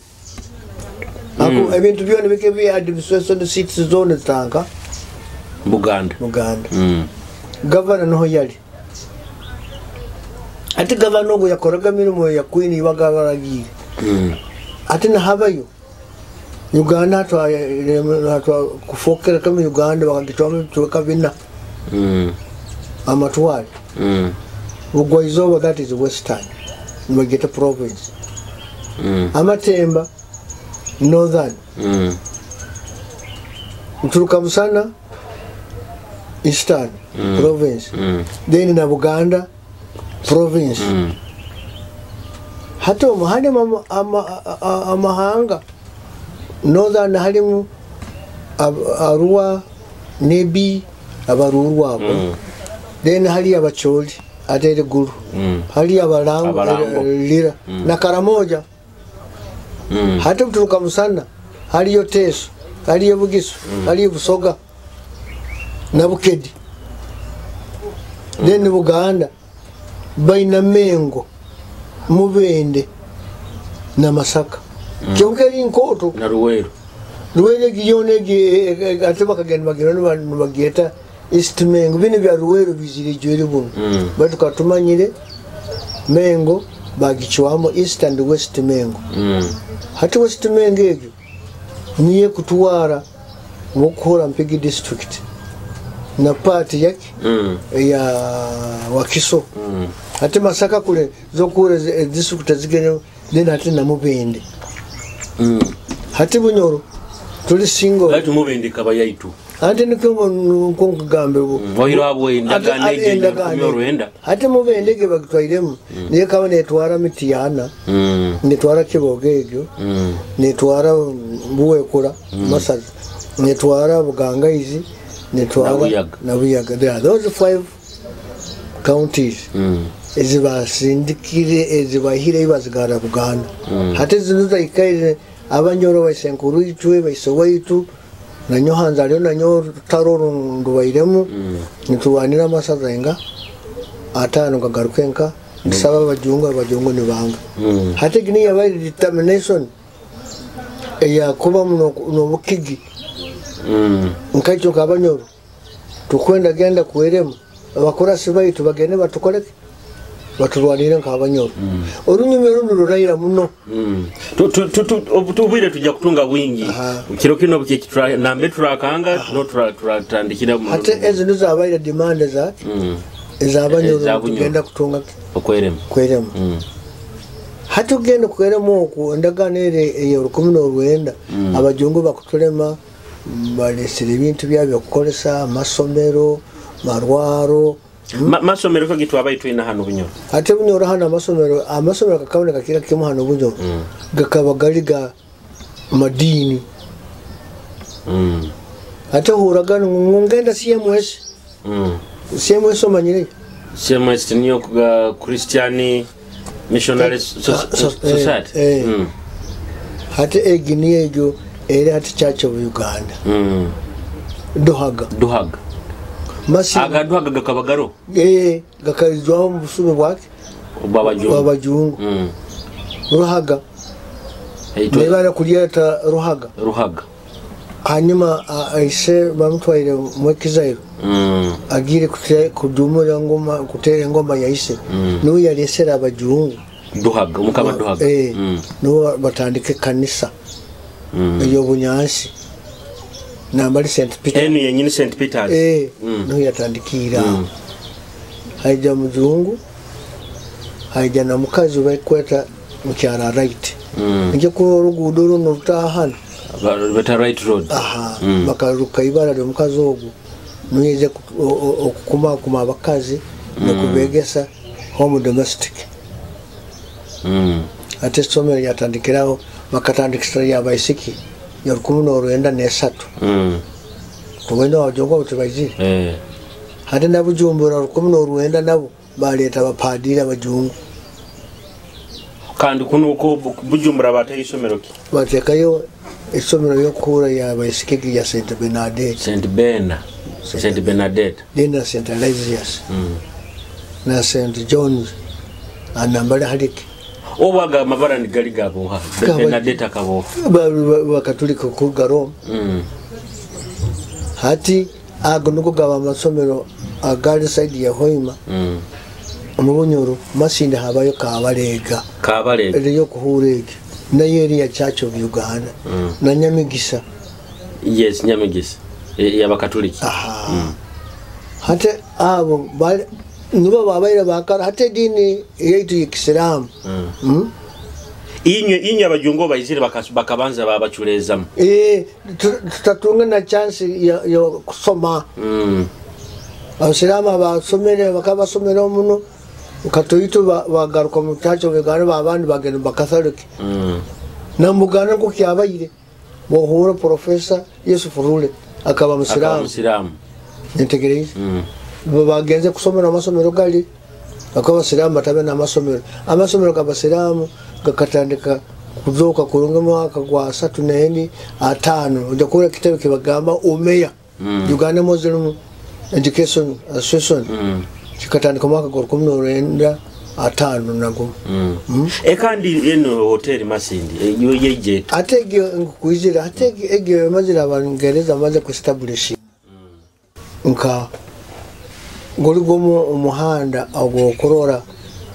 ako ebintu byona bike bya administration seats zone tanka Buganda. Governor noho yali ati governor ogo yakoraga mirimo ya queen ibagabaragiye. Ati nahabayo Uganda twa kufokera kama Uganda bakagitwamo tuka bina amatwali. Bugwaizoba, that is western Mageta province. Amatemba northern. Mturuka Musana eastern province. Then na Buganda province. Hato muhane amahanga northern halimu Arua, Nebi, abarurwa abo. Then hali abacholi atere guru. Hali abalango lira na Karamoja. Hata Mturuka Musana hali yoteso, hali yobugisu, hali busoga na Bukedi. Then Buganda baina Mengo, Mubende na Masaka. Kyonka inkoto na Ruweero. Ruweero giyone gi ate bakagenda bagirano bagiyeta East Mengo bino bya Ruweero bizire jwere buno. Batu katumanyire Mengo bagichwamo East and West Mengo. Hati West Mengo egyo niye kutwara mukora Mpigi district na party yake ya Wakiso. Hati Masaka kule zokure district zigene then hati na Mubende. Hati Bunyoro tuli single. Hati Mubende kaba yaitu. Ate nikyo nkonkugambe bo. Wahiro abo endagaano egyo. Hati Mubende ge bagitwairemu niye kaba netwara Mitiyana. Netwara Kiboga egyo. Netwara Buwekula Masaza. Netwara Bugangaizi. Netwara Nabuyaga. There are those 5 counties. Ezibasindikire ezibahire ibazigara Buganda. Hati zino zaikaire abanyoro baisenkuru itwe baisowaitu na nyohanza ariyo na nyo taroro ndubairemu nituwanira amasaza enga atano kagarukenka nsaba abajungu ni banga. Hati gini yabaire determination eya kuba muno nobukigi. Nkacho kabanyoro tukwenda genda kueremu Abakurasi baitu bagende batukoleke, baturwanire nk'Abanyoro. Orunyuma runo ruraira muno. Tubwire tujja kutunga bwingi kiro kino nambe turakanga no turatandikira. Hati ezo nizo zabaire demand zake ez'Abanyoro, tugenda kutunga okwerema. Kwerema. Hati ugenda kwerema oku endagaano ere eya 19, abajungu bakutulema, balesere ebintu byabyo okukolesa amasomero, marwaro. Masomero ko gitwabaye twina hano Bunyoro? Ate Bunyoro hano amasomero kakaboneka kira kimu hano Bunyoro, gakaba gali ga madini. Ate huragano ngenda CMS. CMS omanyire? CMS niyo Christian Missionary Society. Hati egi niyo egyo eri hati Church of Uganda. Duhaga. Duhaga. Aga Duhaga gakabagaro? Gakarizwaho mu busume bwake bw'Abajungu. Ruhaga. Nebara kulyeta Ruhaga. Ruhaga. Hanyuma aise bamutwaire mu Kizairo. Agire kudumura ngoma, kutera engoma ya ise. Niwe yalesera Abajungu. Duhaga, umukama Duhaga. Niwe batandike kanisa. Eyo bunyansi. Nambali St. Peter. Enu yenyini St. Peters. Niwe yatandikira. Haija muzungu. Haija na mukazi bakweta mukyara Right. Nje ku rugudo runo rutahana. Beta Right Road. Bakaruka ibara lyo mukazi ogwo. Nize okukuma kuma abakazi nokubegesa home domestic. Ate somero yatandikiraho, bakatandikira ya baisiki ya 1903. Tugenda abajungu tubaizire. Hati na Bujumbura 19 nabo baleta abapadiri abajungu. Kandi kuno uko Bujumbura bateye isomero ki? Batekayo isomero yo kura ya baisiki ya Saint Bernadette. Saint Bernard. Saint Bernadette. Then Saint Aloysius. Na Saint John's anambali haliki. Obaga mabara ni gali gabo ha. Bernadette akabo. Bakatolika ku Rome. Hati ago nuko gaba amasomero agali side ya Hoima. Mu Bunyoro Masindi habayo Kabalega. Kabalega. Eriyo kuhurege. Nayo eri ya Church of Uganda. Na Nyamigisa. Yes, Nyamigisa. Y'Abakatoliki. Hati abo nibo babaire bakara hati dini yaitu y'Ikisilamu. Inywe abajungu bayizire bakabanza babaculezamu. Tutatunga na chance ya kusoma. Abasiramu abasomere bakabasomera muno katoito bagaruka mu Church of Uganda, abandi bagenda Bakatholiki. Na mugana ko kyabayire bohura Professor Yusuf Rule akaba Musiramu. Ntegereze. Bagenze kusomera amasomero gali akaba Basiramu batabe n'amasomero. Amasomero g'Abasiramu gakatandika kuzoka kurunga mwaka gwa 35. Ujya kubura kitabo kibagamba Umeya. Uganda Muslim Education Association. Kikatandika mwaka gwa 1905 nago. Ekandi eno hotel Masindi eyo yeje. Ate ngikuizira ate egyo mazira Abangereza maze ku establish. Nka goli gomo omuhanda ogwo kurora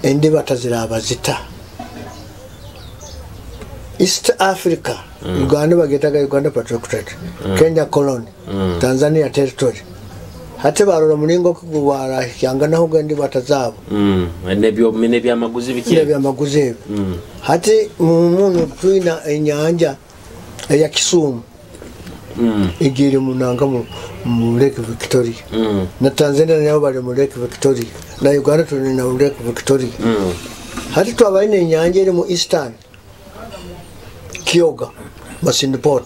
endiba tazira abazita. East Africa, Uganda bagetaga Uganda Protectorate, Kenya colony, Tanzania territory. Hati barora mulingo kugwara kyangana ho endiba tazabo. Nebyo nebya maguzi biki? Nebya maguzi. Hati munu twina enyanja ya Kisumu. Igiri munanga mu Lake Victoria. Na Tanzania nayo bali mu Lake Victoria. Na Uganda tuli na Lake Victoria. Hati twabaine enyanja eri mu Eastern Kyoga Masindi Port.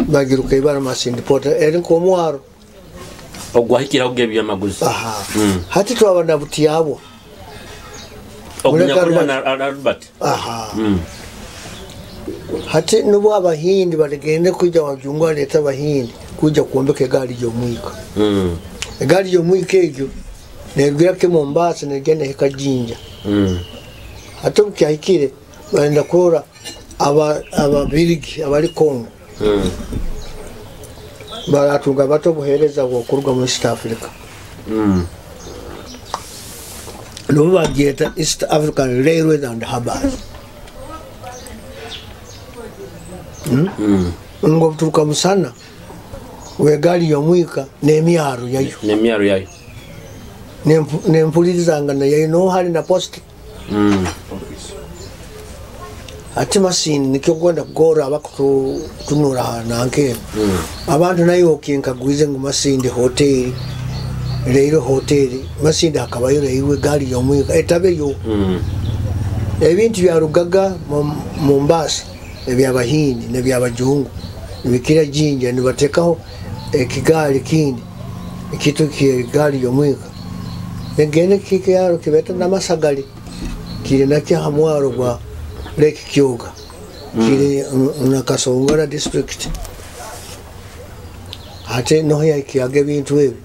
Bagiruka ibara Masindi Port eri ko mwaro. Ogwahikira ogebya maguzi. Hati twabana butiyabo. Ogunyakuri na Albert. Hati nubo Abahindi baligende kuja wajungu aleta Abahindi kuja kuombeka egari y'omwika. Egari y'omwika egyo nerugira ke Mombasa negenda heka Jinja. Hati obukyahikire bagenda kurora Ababirigi abali Congo. Baratunga bato obuheereza bw'okuruga mu East Africa. Nibo bagyeta East African Railways and Harbours. Ngo buturuka musana wegali y'omwika n'emyaro yayo. N'emyaro yayo. Nempulirizanga nayo no hari na post. Ati Masindi nikyo kwenda kugora abakutunura nankene. Abantu nayo okinkagwize ngu Masindi hotel leero hotel Masindi hakabayo leiwe gari y'omwika etabeyo. Ebintu byarugaga Mombasa ebyabahindi nebyabajungu nibikira Jinja nibatekaho ekigali kindi ekitu kigali y'omwika negene kikyaro kibeta namasagali kiri nakyo hamwaro gwa Lake Kyoga kiri nakasongora district ate noho yakiyaga ebintu ebi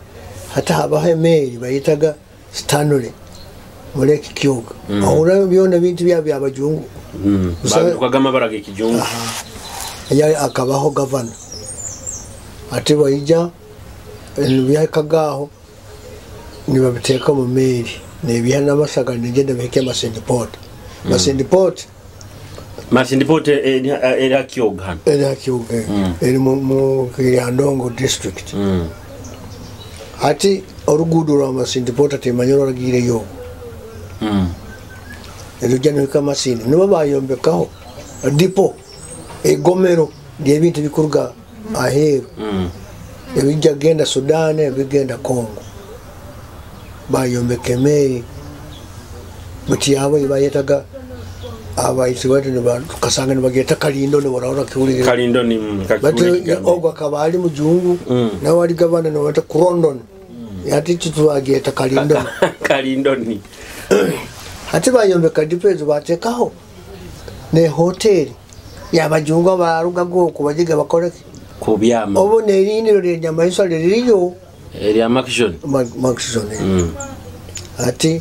hata habaho emeri bayitaga Stanley mu Lake Kyoga. Ahura byona bintu byabajungu. Babikwaga amabara g'ekijungu. Yali akabaho governor ate bayija byakagaho nibabiteeka mu meri nebya namasagali negenda bihike Masindi Port. Masindi Port Masindi Port era Kyoga hano. Era Kyoga. Eri mu Kiryandongo district. Ati oruguudo rwa Masindi Port atimanyiro ragiireyo. Erujja nihika Masindi nibo bayombekaho dipo egomero ly'ebintu bikuruga aheeru. Ebijja kugenda Sudan, ebigenda Congo. Bayombeka emeri buti yabo bayetaga abaisi batu kasanga nibageta Kalindo nibarahura kiwulire. Kalindo ni kakiwulire. Ogwo akaba ali mujungu nawe ali gavana nibata London. Ati tutwageta Kalindo. Kalindo ni. Ati bayombeka dipo ezo batekaho ne hoteli yabajungu baruga goko bajiga bakoreke kubyama. Obo neriniro lyenyamaiswa liriyo erya Maxon. Maxon. Ati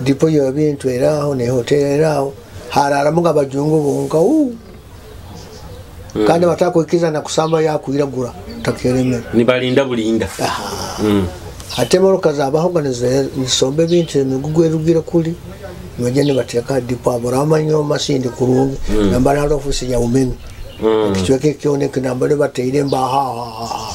dipo y'ebintu eraho ne hoteli eraho hararamuga abajungu bonka kandi batakwikiza na kusamba yakwiragura takeremera nibalinda bulinda. Ate moroka zabaho nisombe ebintu emigugu erugira kuli nibagenda bateka dipo aboramanyo Masindi kurungi nambara hali ofisi ya umeme ekicweka ekyoneke nambara bateire mbaha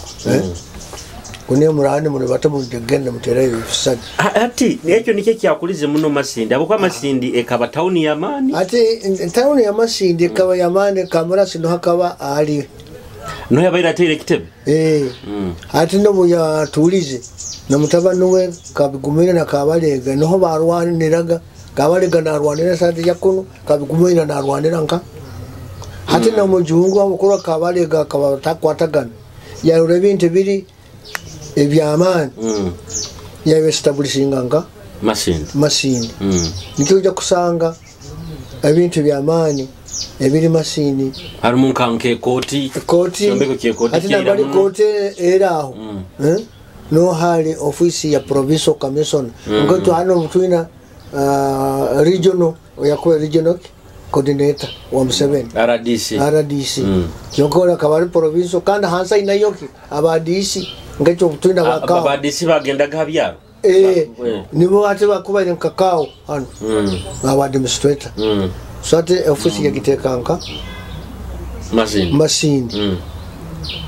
kune murani muri bato mugende mutere ebisani. Ati ekyo nikyo kyakulize muno Masindi abokwa Masindi ekaba town ya mani. Ati town ya Masindi ekaba ya mani Kamurasi no hakaba ali no yabaira ateire kitebe. Ati no muyatulize na mutabani we Kabigumira na Kabalega niho barwaniraga. Kabalega narwanira sati yakuno Kabigumira narwanira nka ati na mujungu abukuru Kabalega akaba takwatagana yarura ebintu biri ebyamaani yabe-establishinga nka Masindi. Masindi. Nikyo ojja kusanga ebintu byamaani ebiri Masindi. Harimu nka nk'ekooti. Kooti. Kyombeko ky'ekooti Ati nambali kyeramu. kooti era aho. No hali ofisi ya provincial commission. Nkotu hano twina regional oyakuba regional coordinator wa Museveni. RDC. RDC. Kyonka akaba ari provincial kandi hansi ainayoki aba DC ngekyo obutwina bakao. Aba DC bagendaga ha byaro. Nibo ate bakubaire nkakao hano. Aba administrator. So ate ofisi yagiteeka nka Masindi. Masindi.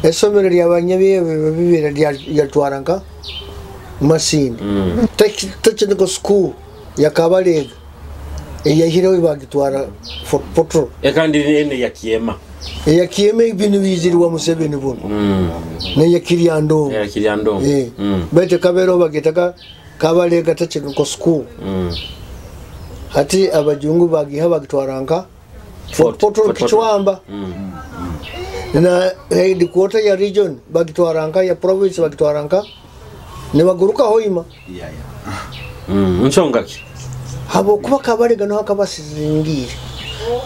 Essomero ly'abanyabyebi bibiri lyatwara nka Masindi. Technical school ya Kabalega eyahireho bagitwara Fort Portal. Kandi ene ya Kiema. Eya Kiema ibintu bizirwa Museveni buno. Neya Kiryandongo. Ya Kiryandongo. Bete kabero bagitaga Kabalega Technical School. Ati abajungu bagiha bagitwara nka Fort Portal Kichwamba. Na headquarter ya region bagitwara nka ya province bagitwara nka nibaguruka Hoima. Nsonga ki? Habwokuba Kabalega niho akabasizingire.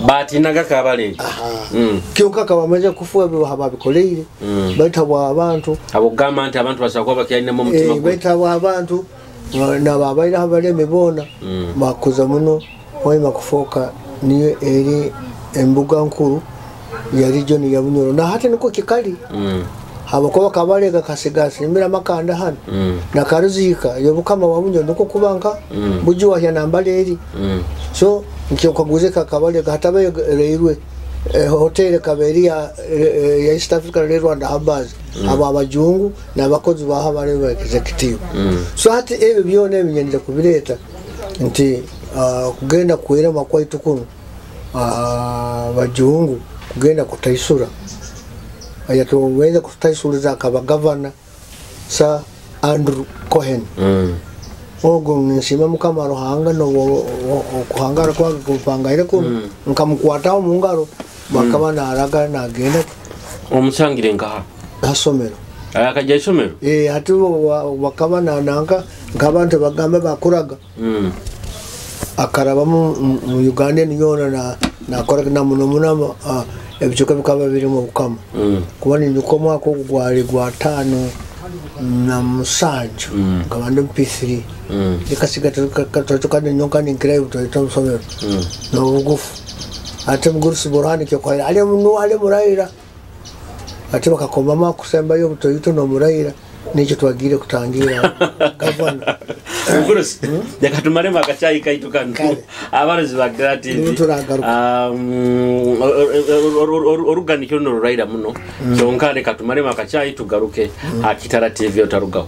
Batinaga Kabalega. Kyonka kabamaze kufuwa babikoleire. Baitabwa abantu. Abogamba nti abantu basobola kuba bakyalinamu omutima gwe. Baitabwa abantu nababaire abalemi boona bakuza muno Hoima kufoka niyo eri embuga nkuru ya region ya Bunyoro. Na hati niko kikali. Habakuba Kabalega kasiga asimbira amakanda hano na Karuzika yobukama wa Bunyoro nuko kubanka bujuwahya nambale so nkyo kaguze ka Kabalega hatabayo railway hotel kaberi ya East Africa Rwanda Habaz aba abajungu n'abakozi baha bari executive. So hati ebyo byona ebinyendera kubireta nti kugenda kwerema kwaitu kuno abajungu kugenda kutaisura ayatoweza kutaisuliza akaba governor Sir Andrew Cohen. Ogo nshima Mukama Ruhanga no okuhangara kwange kupangaire kuno nkamukwataho mu ngaro bakaba naraga nagenda omusangire nkaha hasomero akajya isomero hati bakaba nananga nkabantu bagamba bakuraga akaraba mu Uganda niyona na nakora na muno muno ebicuka bikaba biri mu bukama kuba ni nyuko mwaka gwali gwa 5 na 7 nkabandi MP3 ikasiga tuka nyoka ni nkira to musomero no bugufu ate mugurusi borani kyo kwa ale munu ale muraira ate bakakomama kusembayo butoyito no muraira nicyo twagire kutangira gavana mugurusi reka tumaremo agacyayi kaitu kano abarozi ba Gira TV oruganikiro no ruraira muno kyonka reka tumaremo agacyayi tugaruke Kitara TV otarugaho.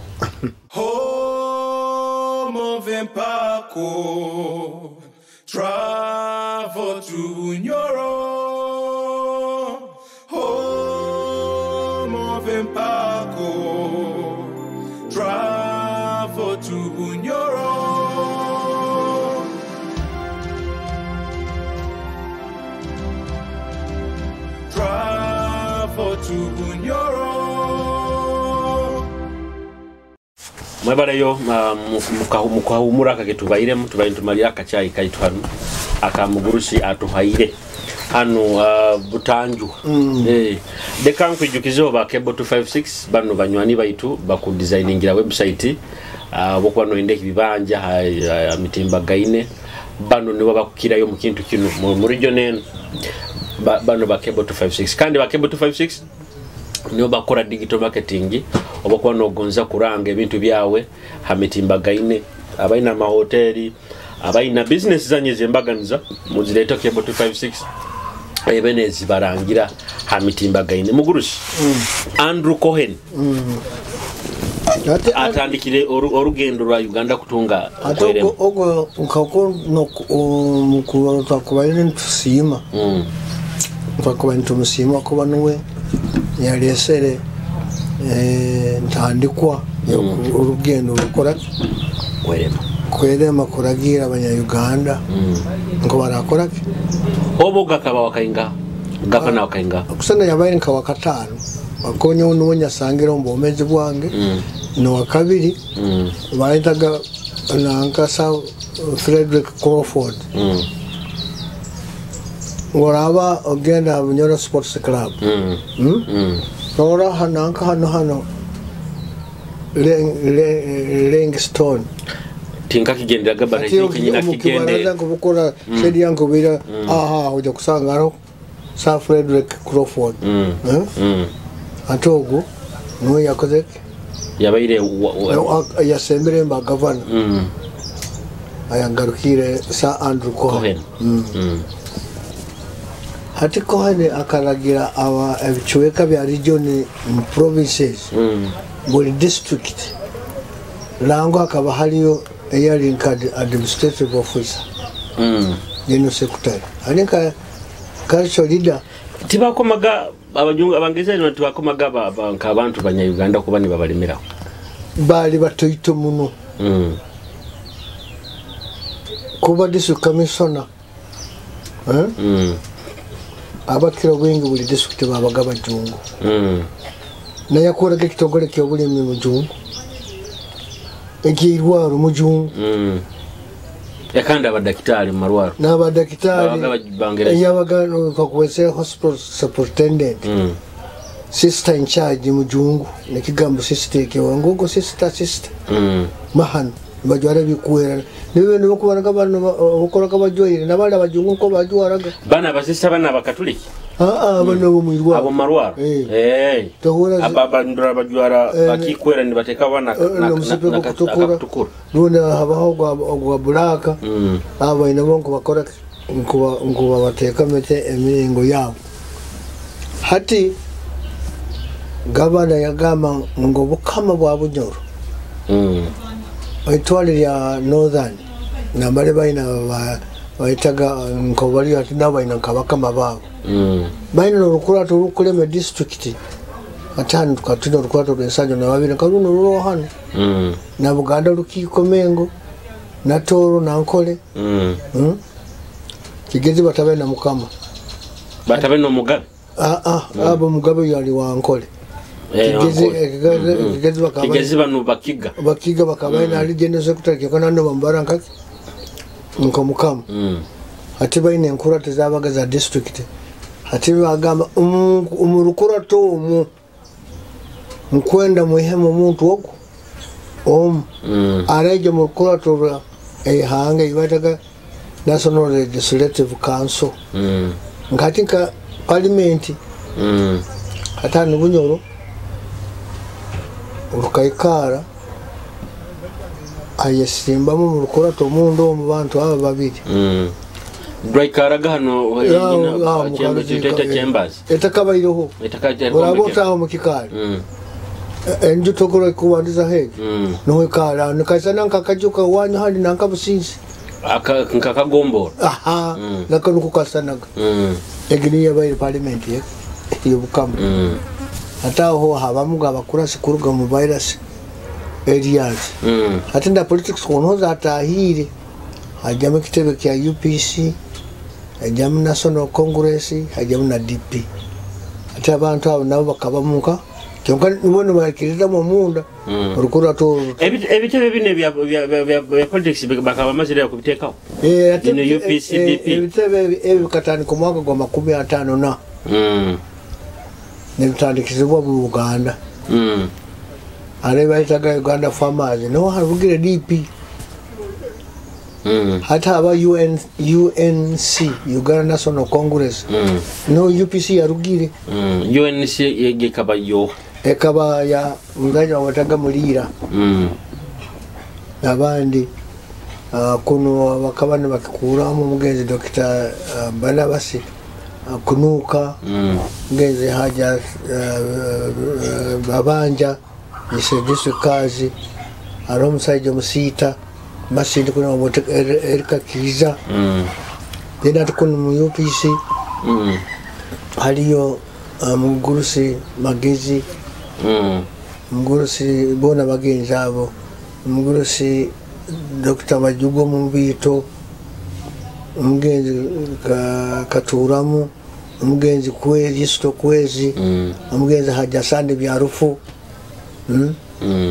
Home of Empako, travel to Bunyoro. Home of Empako, travel to Bunyoro. Travel to Bunyoro. Mwebaleyo mukahumura akagetubairemu tubaire tumalira akacyayi kaitu hano akamugurusi atuhaire hano butanju. Reka nkwijukizeho ba Cable 256 bano banywani baitu bakudesigningira website bokuba noyenda ebibanja mitimbagaine bano nibo bakukirayo mu kintu kino mu region eno bano ba Cable 256 kandi ba Cable 256 nibo bakora digital marketing obakuba nogonza kuranga ebintu byawe hamitimbagaine abaina amahoteli abaina business zanye zembaganiza muzireta Cable 256 ebene zibarangira hamitimbagaine. Mugurusi Andrew Cohen atandikire orugendo rwa Uganda kutunga kwerema ogo nkako no mukuru twakubaire ntusima twakubaire ntumusima kuba nuwe yalesere ntandikwa urugendo rukora kwerema kuragira abanya-Uganda ngo barakora obo gakaba wakainga gavana wakainga kusana yabaire nka wakatano bakonye nuwe nyasangira ombomezi bwange no wakabiri bayitaga nanka sa Frederick Crawford ngoraba ogenda Bunyoro Sports Club Rora hananka hano hano Langstone tinka kigendera gabana kinyina kigendera kubukora sedi yangu bira aha ujya kusanga Sir Frederick Crawford atogo no yakoze yabaire yasembere mba governor ayangarukire Sir Andrew Cohen. Hati Cohen akaragira aba ebichweka bya region provinces buli district lango akaba haliyo eyali nka administrative officer general secretary alinka cultural leader tibakomaga abajungu abangeza no tibakomaga nka abantu banya Uganda kuba ni babalemeraho bali batoito muno kuba district commissioner abakira bwingi buli district babaga bajungu naye akoraga ekitongole ky'obulimi mujungu ekirwaro mujungu Yakandi abadakitari mu marwaro n'abadakitari yabaga kakwese hospital superintendent sister in charge mujungu nekigambo sister kewangogo sister sister mahano bajwara bikuwera nibe nibokubaraga bano okoraga bajwaire nabali abajungu ko bajwaraga bana basista bana abakatoliki Abo bo mwirwaro. Abo marwaro. Aba ndora bajwara bakikwera nibateka abana na kutukura. Rundi habaho gwa bulaka. Abo inabo nko bakora nko bateka emiringo yabo. Hati gavana yagamba ngo Bukama bwa Bunyoro. Itwale lya Northern nambale baina baitaga nko bali ati nabo ina kabakama babo. Baina olukurato olukulema district atano tukatuna olukurato lw'ensanjo na babiri kaluno lulo hano. Na Buganda Lukiiko Mengo na Toro na Nkole. Kigezi batabe na Mukama. Batabe no Mugabe. Abo Mugabe yali wa Nkole. Kigezi bakaba. Kigezi bano bakiga. Bakiga bakaba na ali general secretary kyokana no bambara nkaki. Nko Mukama. Ati baina enkurato zabaga za district. Ati bagamba umurukurato omu nkwenda muhemu omuntu ogwo omu areje murukurato rwa eihanga ibataga National Legislative Council. Nkati nka parliament. Hatano Bunyoro urukaikara ayesimbamu murukurato omundu omu bantu aba babiri. Rwaikaraga hano chambers. Etakabayiroho. Urabota mu kikari. Enju tokoro kubandiza hege. No ikara nikaisana nkakajuka wanyu handi nanka businzi. Aka nkakagombora. Aha. Nakanuko kasanaga. Egini yabaye parliament ye. Yobukama. Ataho habamuga abakurasi kuruga mu virus areas. Atinda politics konoza atahire. Hajjamu ekitebe kya UPC, hajjamu National Congress, hajjamu na DP. Ate abantu abo nabo bakabamuka kyonka nibono bakirira mu munda olukurato. Ebitebe bino bya politics bakaba mazira kubiteekawo. Bino UPC DP. Ebitebe ebi bikatandika omwaka gwa 54. Nebitandikizibwa mu Uganda. Are bayitaga Uganda Farmers no harugire DP. Hata aba UNC Uganda National Congress. No UPC yarugire. UNC yegekaba yo. Ekaba ya muganya wataga mulira. Abandi kuno bakabana bakikuramu mugenzi Dr. Barnabas Kunuka. Mugenzi Haja Babanja Isegisu Kazi Aromusaija Musita Masindi kuna Erika Kiza. Then atukuna mu UPC. Haliyo Mugurusi Magezi. Mugurusi bona bagenzi abo. Mugurusi Dr. Majugo Mubito. Mugenzi Katuramu. Mugenzi Kwezi Sito Kwezi. Mugenzi Hajasande Byarufu.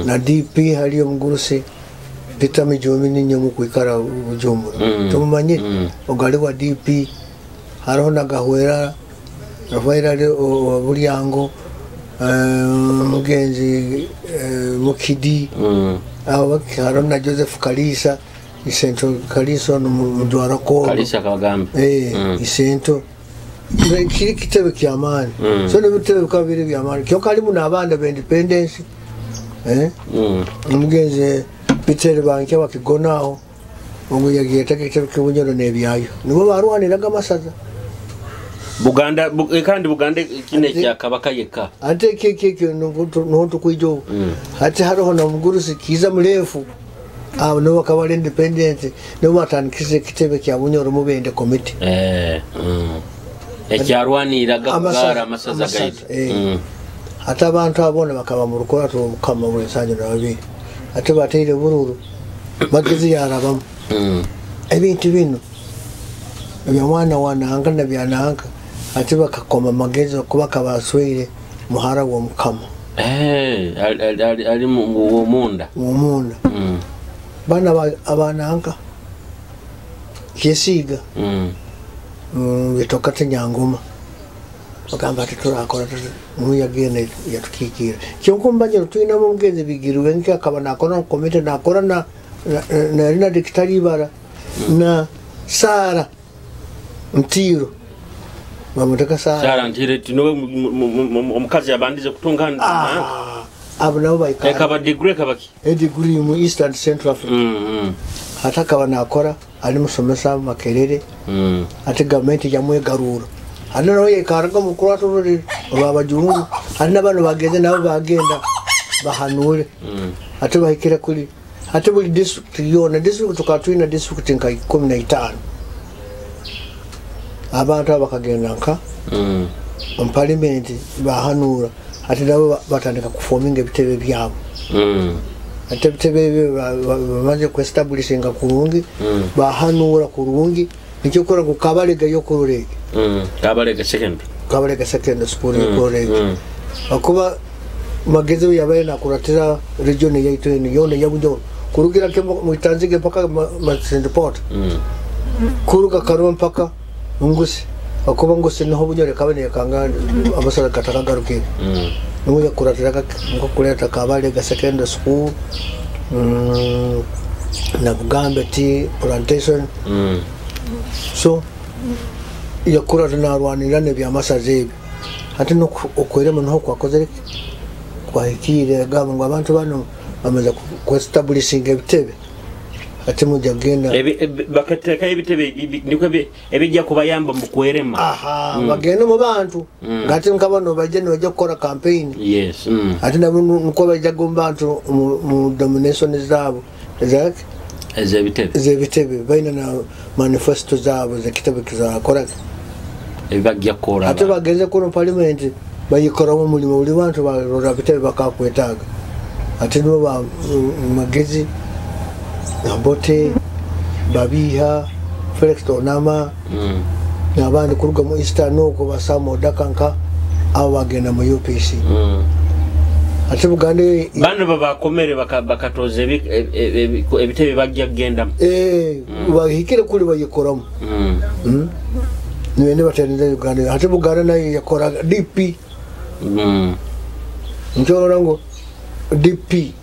Na DP haliyo Mugurusi Peter Mijomi ninyo mukwikara Bujumbura. Tumumanye ogali wa DP hariho na Gahwera Rafaela wa Bulyango mugenzi Mukidi aho hariho na Joseph Kalisa Isento Kalisa no mudwara ko Kalisa Kagambe Isento kiri kitebe kya maani. So ne bitebe kabiri bya maani kyo kalimu n'abanda be independence mugenzi Peter Banke wakigonaho ngo yagiye takitebe kibunyoro nebyayo nibo barwaniraga amasaza Buganda kandi Buganda kine kya Kabaka yeka ate keke no tukwijo hati hariho na Mugurusi Kiza Murefu abo no bakaba independent no batandikise kitebe kya Bunyoro mubende committee ekyarwaniraga kugara amasaza gaitu. Ate abantu abona bakaba mu rukurato Mukama bw'ensanjo na babiri ate bateire bururu Magezi yarabamu. Ebintu bino ebya mwana wananga na byananga ate bakakoma Magezi kuba kabaswire muhara wa Mukama. Ali mu munda. Mu munda. Bana abananga Kyesiga. Bitoka Nyangoma. Bagamba ati turakora n'uyagenda yatukikira. Kyonko tulina mu mugenzi bigirwe nke akaba nakora komite nakora na na Dikitari Ibara na Sara Ntiro. Bamutaka Sara. Sara ntire tinowe omukazi yabandize kutunga. Abo nabo baikara. Ekaba degree kabaki. A degree mu East and Central Africa. Ate akaba nakora ali musomesa mu Makerere. Ate gavumenti yamwegarura. Ate nawe yekaraga mu kurwaturire olwabajungu. Ate n'abano bagenze nabo bagenda bahanure. Ate bahikire kuri ate buli district yona district tukatwina district nka 15. Abantu abakagenda nka mu parliament bahanura. Ate nabo batandika kuforminga ebitebe byabo. Ate ebitebe bamaze kuestablishinga kurungi, bahanura kurungi, nikyo kora ku Kabalega yo kururege. Kabalega second. Kabalega second school yo kururege. Akuba magezi yabaye nakuratira region yaitu ni yone ya Bunyoro. Kurugira ke mutanzige mpaka Masindi Port. Kuruga Karuma mpaka Ngusi. Akuba Ngusi niho Bunyoro kabane kanga abasara katakagaruke. Nuya kuratira nko kuleta Kabalega second school. Na Bugambe tea plantation. So yakura narwanira nebyamasaza ebi. Ate no okwerema niho kwakoze kwahikire gamba ngo abantu bano bamaze kuestablishing ebitebe. Ate mujja genda bakateka ebitebe niko ebijja kubayamba mu kwerema. Aha, bagenda mu bantu ngate nkabano bajje ne bajja kukola campaign. Yes. Ate nabo nko bajja mu bantu mu domination zaabo ezaki ezebitebe. Ezebitebe baina na manifesto zaabo zekitebe kizakora. Ebibajja kukola. Ate bagenze kuno parliament bayikoramu omulimu buli bantu barora bitebe bakakwetaaga. Ate nibo ba Magezi Nabote Babiha Felix Onama n'abandi kuruga mu Eastern uko basamo Dakanka abo bagenda mu UPC. Ate Buganda bano babakomere bakatoza ebitebe bajja kugenda. Bahikire kuli bayikoramu. Niwe batenze Uganda. Ate Buganda nayo yakora DP. Nchorora ngo DP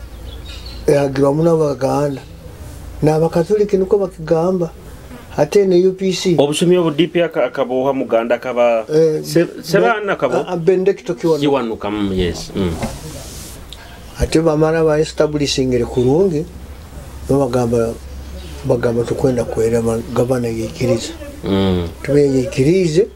yagirwamu n'Abaganda n'Abakatoliki niko bakigamba. Ate ne UPC obusumi obu DP akaboha Muganda akaba sebana kabo Benedicto Kiwanuka. Yes. Ate bamara ba establishing kurungi bagamba bagamba tukwenda kwerema gavana yikiriza. Tube yikirize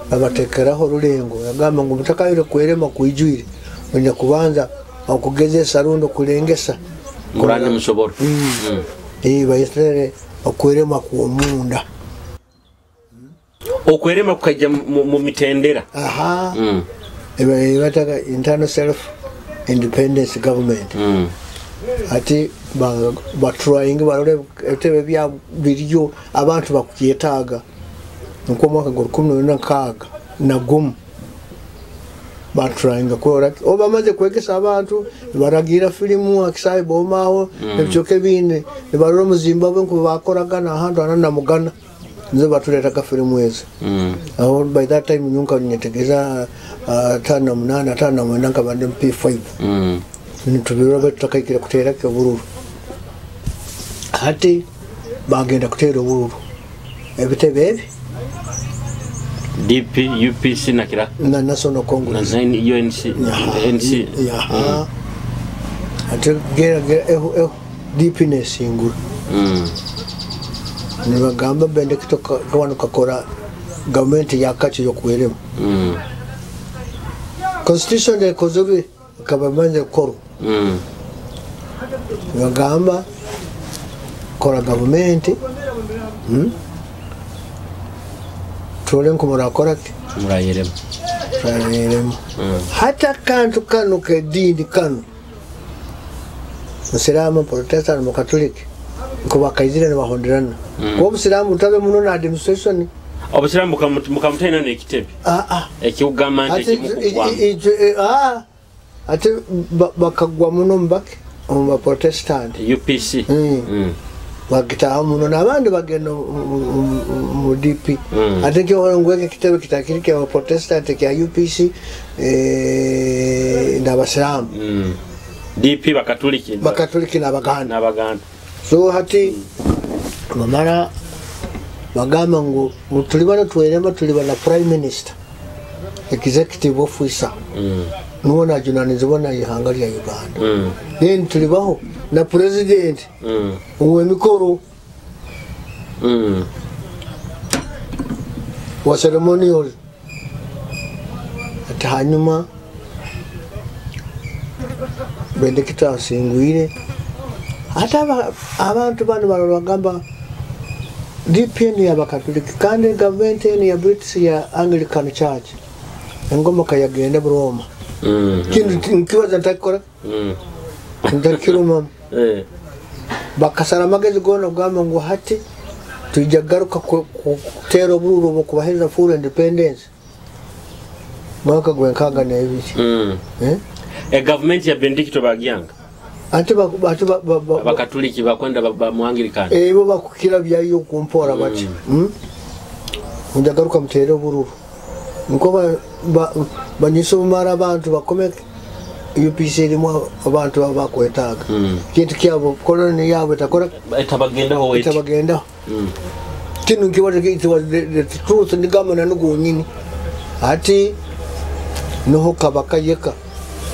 babatekeraho rulengo yagamba ngo mutakayire kwerema kuijwire mwenye kubanza okugezesa rundo kulengesa murane musoboro. Bayisere okwerema kuomunda. Okwerema kukaja mu mitendera. Aha. Bataka internal self independence government. Ati batrying barore ebitebe bya biriyo abantu bakukyetaaga. Nko mwaka gwa 16 na gumu batrying kora oba bamaze kwegesa abantu baragira filimu akisayi bomawo ebyoke bine barora mu Zimbabwe nko bakoragana ahantu anana mugana nze batuleta ka filimu ezo. Aho by that time nyunka nyetegeza 58 59 kabande MP5. Nitubirora batakaikira kutera ke bururu. Ati bagenda kutera bururu ebitebe ebi DP UPC na kira na National Congress na UNC NC. Ate gera gera DP nesingura. Nibagamba Benedicto Kiwanuka kakora government yakachi yokuwerema. Constitution ekozwe kabamanje koro. Nibagamba kora government. Tole nko murayerema. Murayerema. Hata kantu kano kedini kano. Musiramu Protestant mu Catholic nko bakaizire ne bahonderana. Ko Musiramu utabe muno na administration. Obusiramu mukamutena n'ekitebe. Ekigamba nti ekimukugwa. Ate bakagwa muno mbake mu Protestant. UPC. Bagitaho muno n'abandi bagenda mu DP. Ate kyo ngweke kitebe kitakiri kya Protestant kya UPC n'Abasiramu. DP bakatoliki. Bakatoliki n'Abaganda. N'Abaganda. So hati bamara Bagamba ngu tuliba twerema, tuliba na prime minister, executive officer, nuwo najunanizibwa na ihanga lya Uganda. Then tulibaho na president ow'emikoro wa ceremonial. Ati hanyuma Benedicto asingwire, ate abantu bano balala bagamba DP eno y'Abakatuliki kandi gavumenti eno ya British ya Anglican Church, engoma kayagenda Roma. Kintu nkibaza ntakikora, ntakirumamu. Bakasara amagezi gona kugamba ngu hati tuija kugaruka kuteera obururu obwo kubaheereza full independence mwaka gwe 62. Gavumenti ya Benedicto bagyanga ate Abakatuliki bakwenda ba mu Anglican ebo bakukira byayo kumpora bati njagaruka mutere obururu nko banyisa omumara abantu bakome UPC erimu abantu bakwetaaga kintu kyabo koloni yabo etakora etabagendaho wetu etabagendaho. Kinu nkibaza it was the truth ndigamba na nugunyini ati noho Kabaka yeka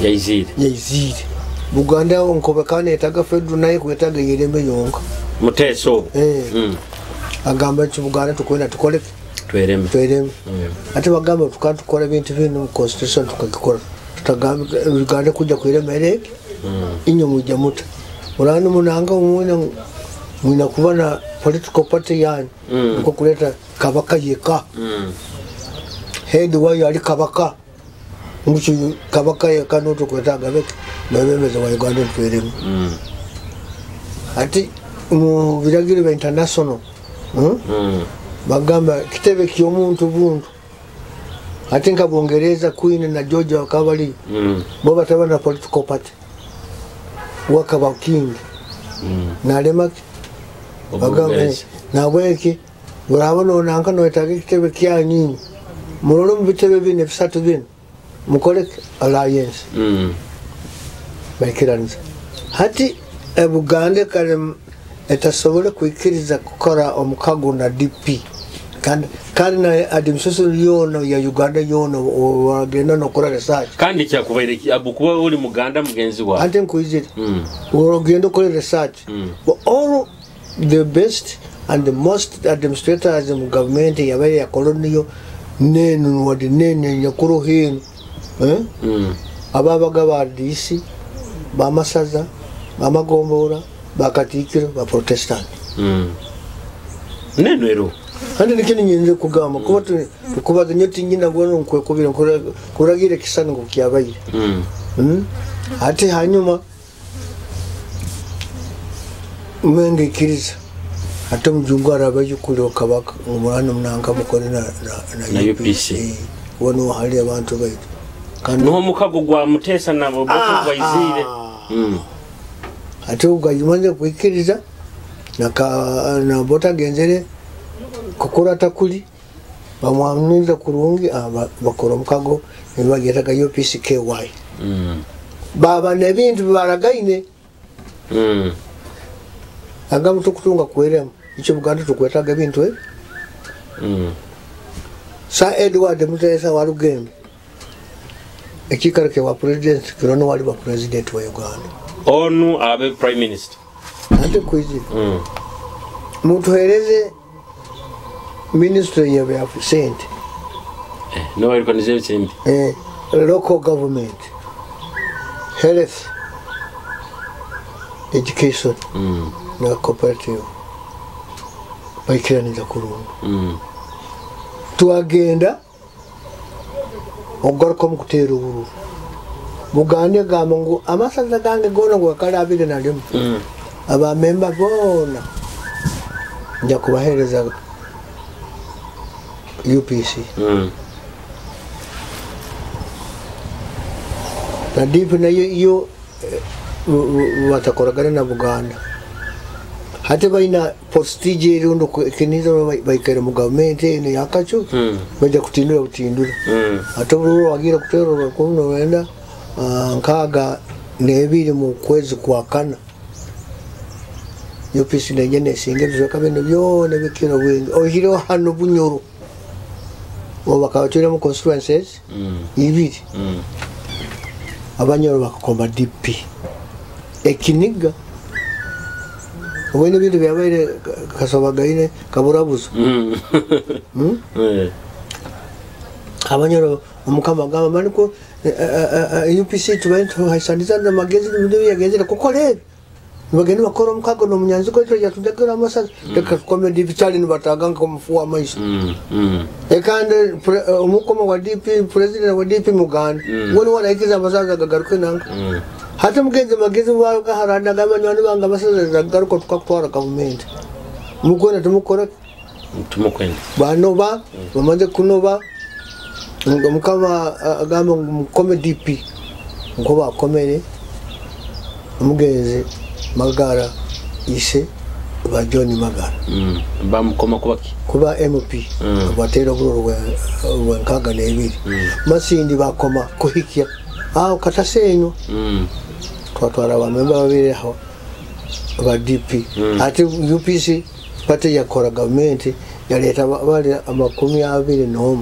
yaizire Buganda nkobe kandi etaga federal naye kwetaga yerembe yonka Muteesa agamba nti Buganda tukwenda tukole twereme. Ate bagamba tukatukora ebintu bino mu constitution tukagikora tutagamba Uganda kujja kweremere inyo mujja muta urani munanga umwina mwina kuba na political party yanyu nko kuleta Kabaka yeka head wayo ali Kabaka nguchi Kabaka yeka no tukwetaga beke mwebembezi wa Uganda twereme. Ati mu biragiro bya international bagamba kitebe ky'omuntu buntu ate nka Bungereza Queen na George wakabali bo bataba na political party wakaba king nalema bagamba nabweki urabona onanka noetaga kitebe kyanyu murole mu bitebe bine bisatu bine mukole alliance baikiraniza. Hati Buganda kare etasobole kuikiriza kukora omukago na DP kandi na administration yona ya Uganda yona wagenda nokora research kandi kyakubaire abukuba uli Muganda mugenzi wa ate nkuizire ogenda okora research. But all the best and the most administrators mu government yabaire ya colonial nenu wadi nene nyakuru hinu ababaga ba DC bamasaza bamagombora bakatikiro ba Protestant neno ero kandi nikini nyenze kugamba kuba tukubaza nyoti nyina gono nkwekubira kuragire kisani ngo kyabaire ate hanyuma mwenge kiriza ate mujungu arabaje kuli Kabaka umurano munanga mukore na UPC wono hali abantu baitu kandi no mukago gwa Muteesa na Obote gwaizire ate ugayimanze kuikiriza na Obote agenzere kukora takuli bamwamniza kurungi bakora mukago nibageraga UPCKY baba nebintu baragaine agamu tukutunga kwerema icho Buganda tukwetaga ebintu Sir Edward Muteesa Walugembe ekikaro ke wa president kirono wali wa president wa Uganda onu abe prime minister ate kuizi mutuhereze ministry ya sente no organization sembi local government, health, education na cooperative baikiraniza kurungu. Twagenda ogaruka mu kuteera obururu Buganda gamba ngu amasaza gange gona gwakali 21 abamemba bona nja kubahereza UPC. Na DP nayo iyo batakoragana na Buganda hati baina postige irundo kiniza baikere mu government eno yakacho baja kutindura butindura. Ate obururu wagira kutera kuno wenda 62 mu kwezi kwa kana UPC neje nesinga ebicweka binu byona ebikira obwingi oihireho hano Bunyoro obu bakaba mu constituencies ibiri. Abanyoro bakakoma DP ekiniga obwine ebintu byabaire kasobagaine kaburabuzo. Abanyoro omukama agamba maniko UPC tubaye tuhaisaniza namagezi n'ibintu yagenzere kukora ebi nibagenda bakora omukago n'omunyanziko yatudekera amasazi reka tukome DP kyali nibataga nkomufu w'amaiso. Ekandi omukoma wa DP, president wa DP Muganda woni waraikiza amasazi agagaruke nanka hati mugenzi magezi bagaharana gabanywani bange amasazi agaruka tukakutwara gavumenti mugwena tumukora tumukwenda banoba bamaze kunoba mukama agamba ngu mukome DP nko bakomere omugenzi Magara ise ba John Magara bamukoma kubaki kuba MP batera obululu bwa 62 Masindi bakoma kuhikia aho katasenyo twatwara abamemba babiri aho ba DP ate UPC pate yakora gavumenti yaleta bali 21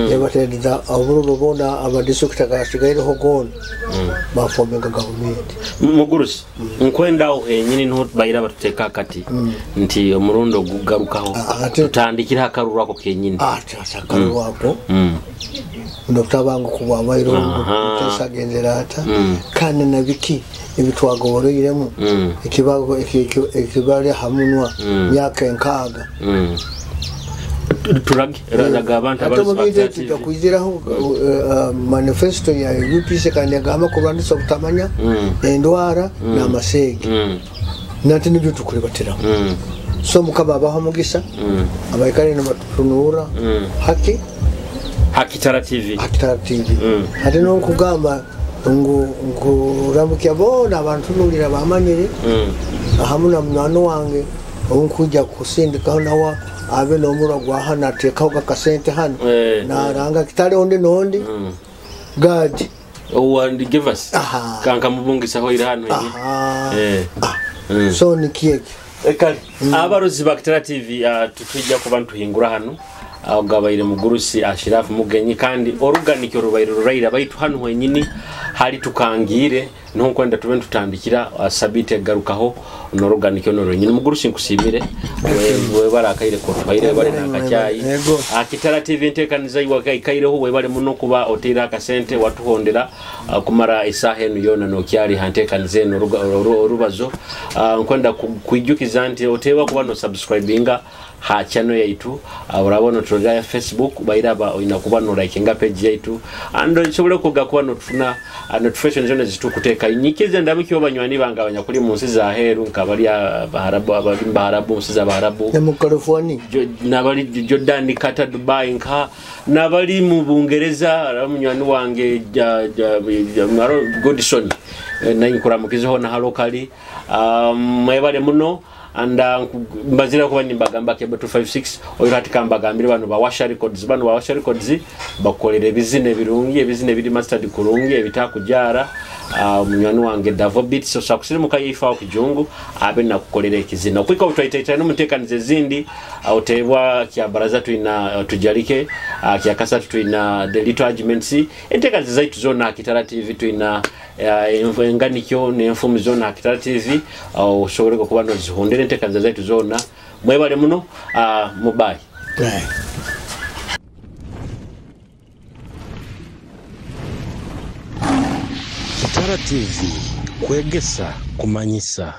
yabatereza obululu bona abadisitulikiti agasigaireho gona bafomenga gavumenti. Mugurusi nkwenda aho henyini niho baira batuteeka akati nti omurundi ogugarukaho tutandikire akaruru ako kenyini. Akaruru ako nokutabanguko bwabaire obutasagenzera ata kandi na biki ebitwagoboroiremu ekibali hamunwa myaka 6. Turage raga abantu abazi kwiziraho manifesto ya UPC kandi agamba kurwandisa obutamanya endwara n'amasege nati nibyo tukulibatiraho. So mukama abaho omugisa abaikale nibatutunura haki Hakitara TV. Hakitara TV. Ate n'okugamba ngu nkuramukya boona abantu nulira bamanyire ahamu na munywani wange onkujja kusindikaho nawa abe n'omurwa gwa hano ateekaho kakasente hano naranga kitale ondi n'ondi gadi owandi give us kanka mubungisaho ira hano. So nikieki ekali abarozi ba Kitara TV tutujja kuba ntuhingura hano agabaire mugurusi Ashirafu Mugenyi kandi oruganikyo rubaire ruraira baitu hano wenyini hali tukangire nonkwenda tube tutandikira sabite garukaho noruganikyo norwenyini. Mugurusi nkusimire we barakaire ko tubaire bari nakacyayi Kitara TV entekaniza iwakaireho we bari muno kuba otera akasente watuhondera kumara isaha enu yona nokyali hantekanize orubazo. Nkwenda kwijukiza nti otewa kuba no subscribinga ha channel yaitu urabona turoga ya Facebook bairaba inakuba no likinga page yaitu ando nsobole kugakuba no tufuna notification zone zitukuteka nyikize ndamiki banywani banga abanyakuli mu nsi za heru nkabali Baharabu abali Baharabu nsi za Baharabu mu California nabali Jordan Qatar Dubai nka nabali mu Bungereza munywani wange Godson nayinkuramukizeho na halokali mwebale muno anda mbazira kuba nimbagamba kebe 256 oyo hati kambagambire bano bawasha records bano bawasha records bakolera ebizine birungi ebizine biri mastered kurungi ebitakujara munywani wange Davo Beats so sakusirimuka yifa okijungu abe nakukolera ekizina okwika utwaitaita no mutekanize zindi otebwa kya baraza tuina tujalike kya kasa tuina the little arguments entekanize zaitu zona Kitara TV tuina enganikyo n'enfumu zona Kitara TV osobole kuba no zihondere entekaniza zaitu zona mwebale muno mubai. Kitara TV kwegesa kumanyisa.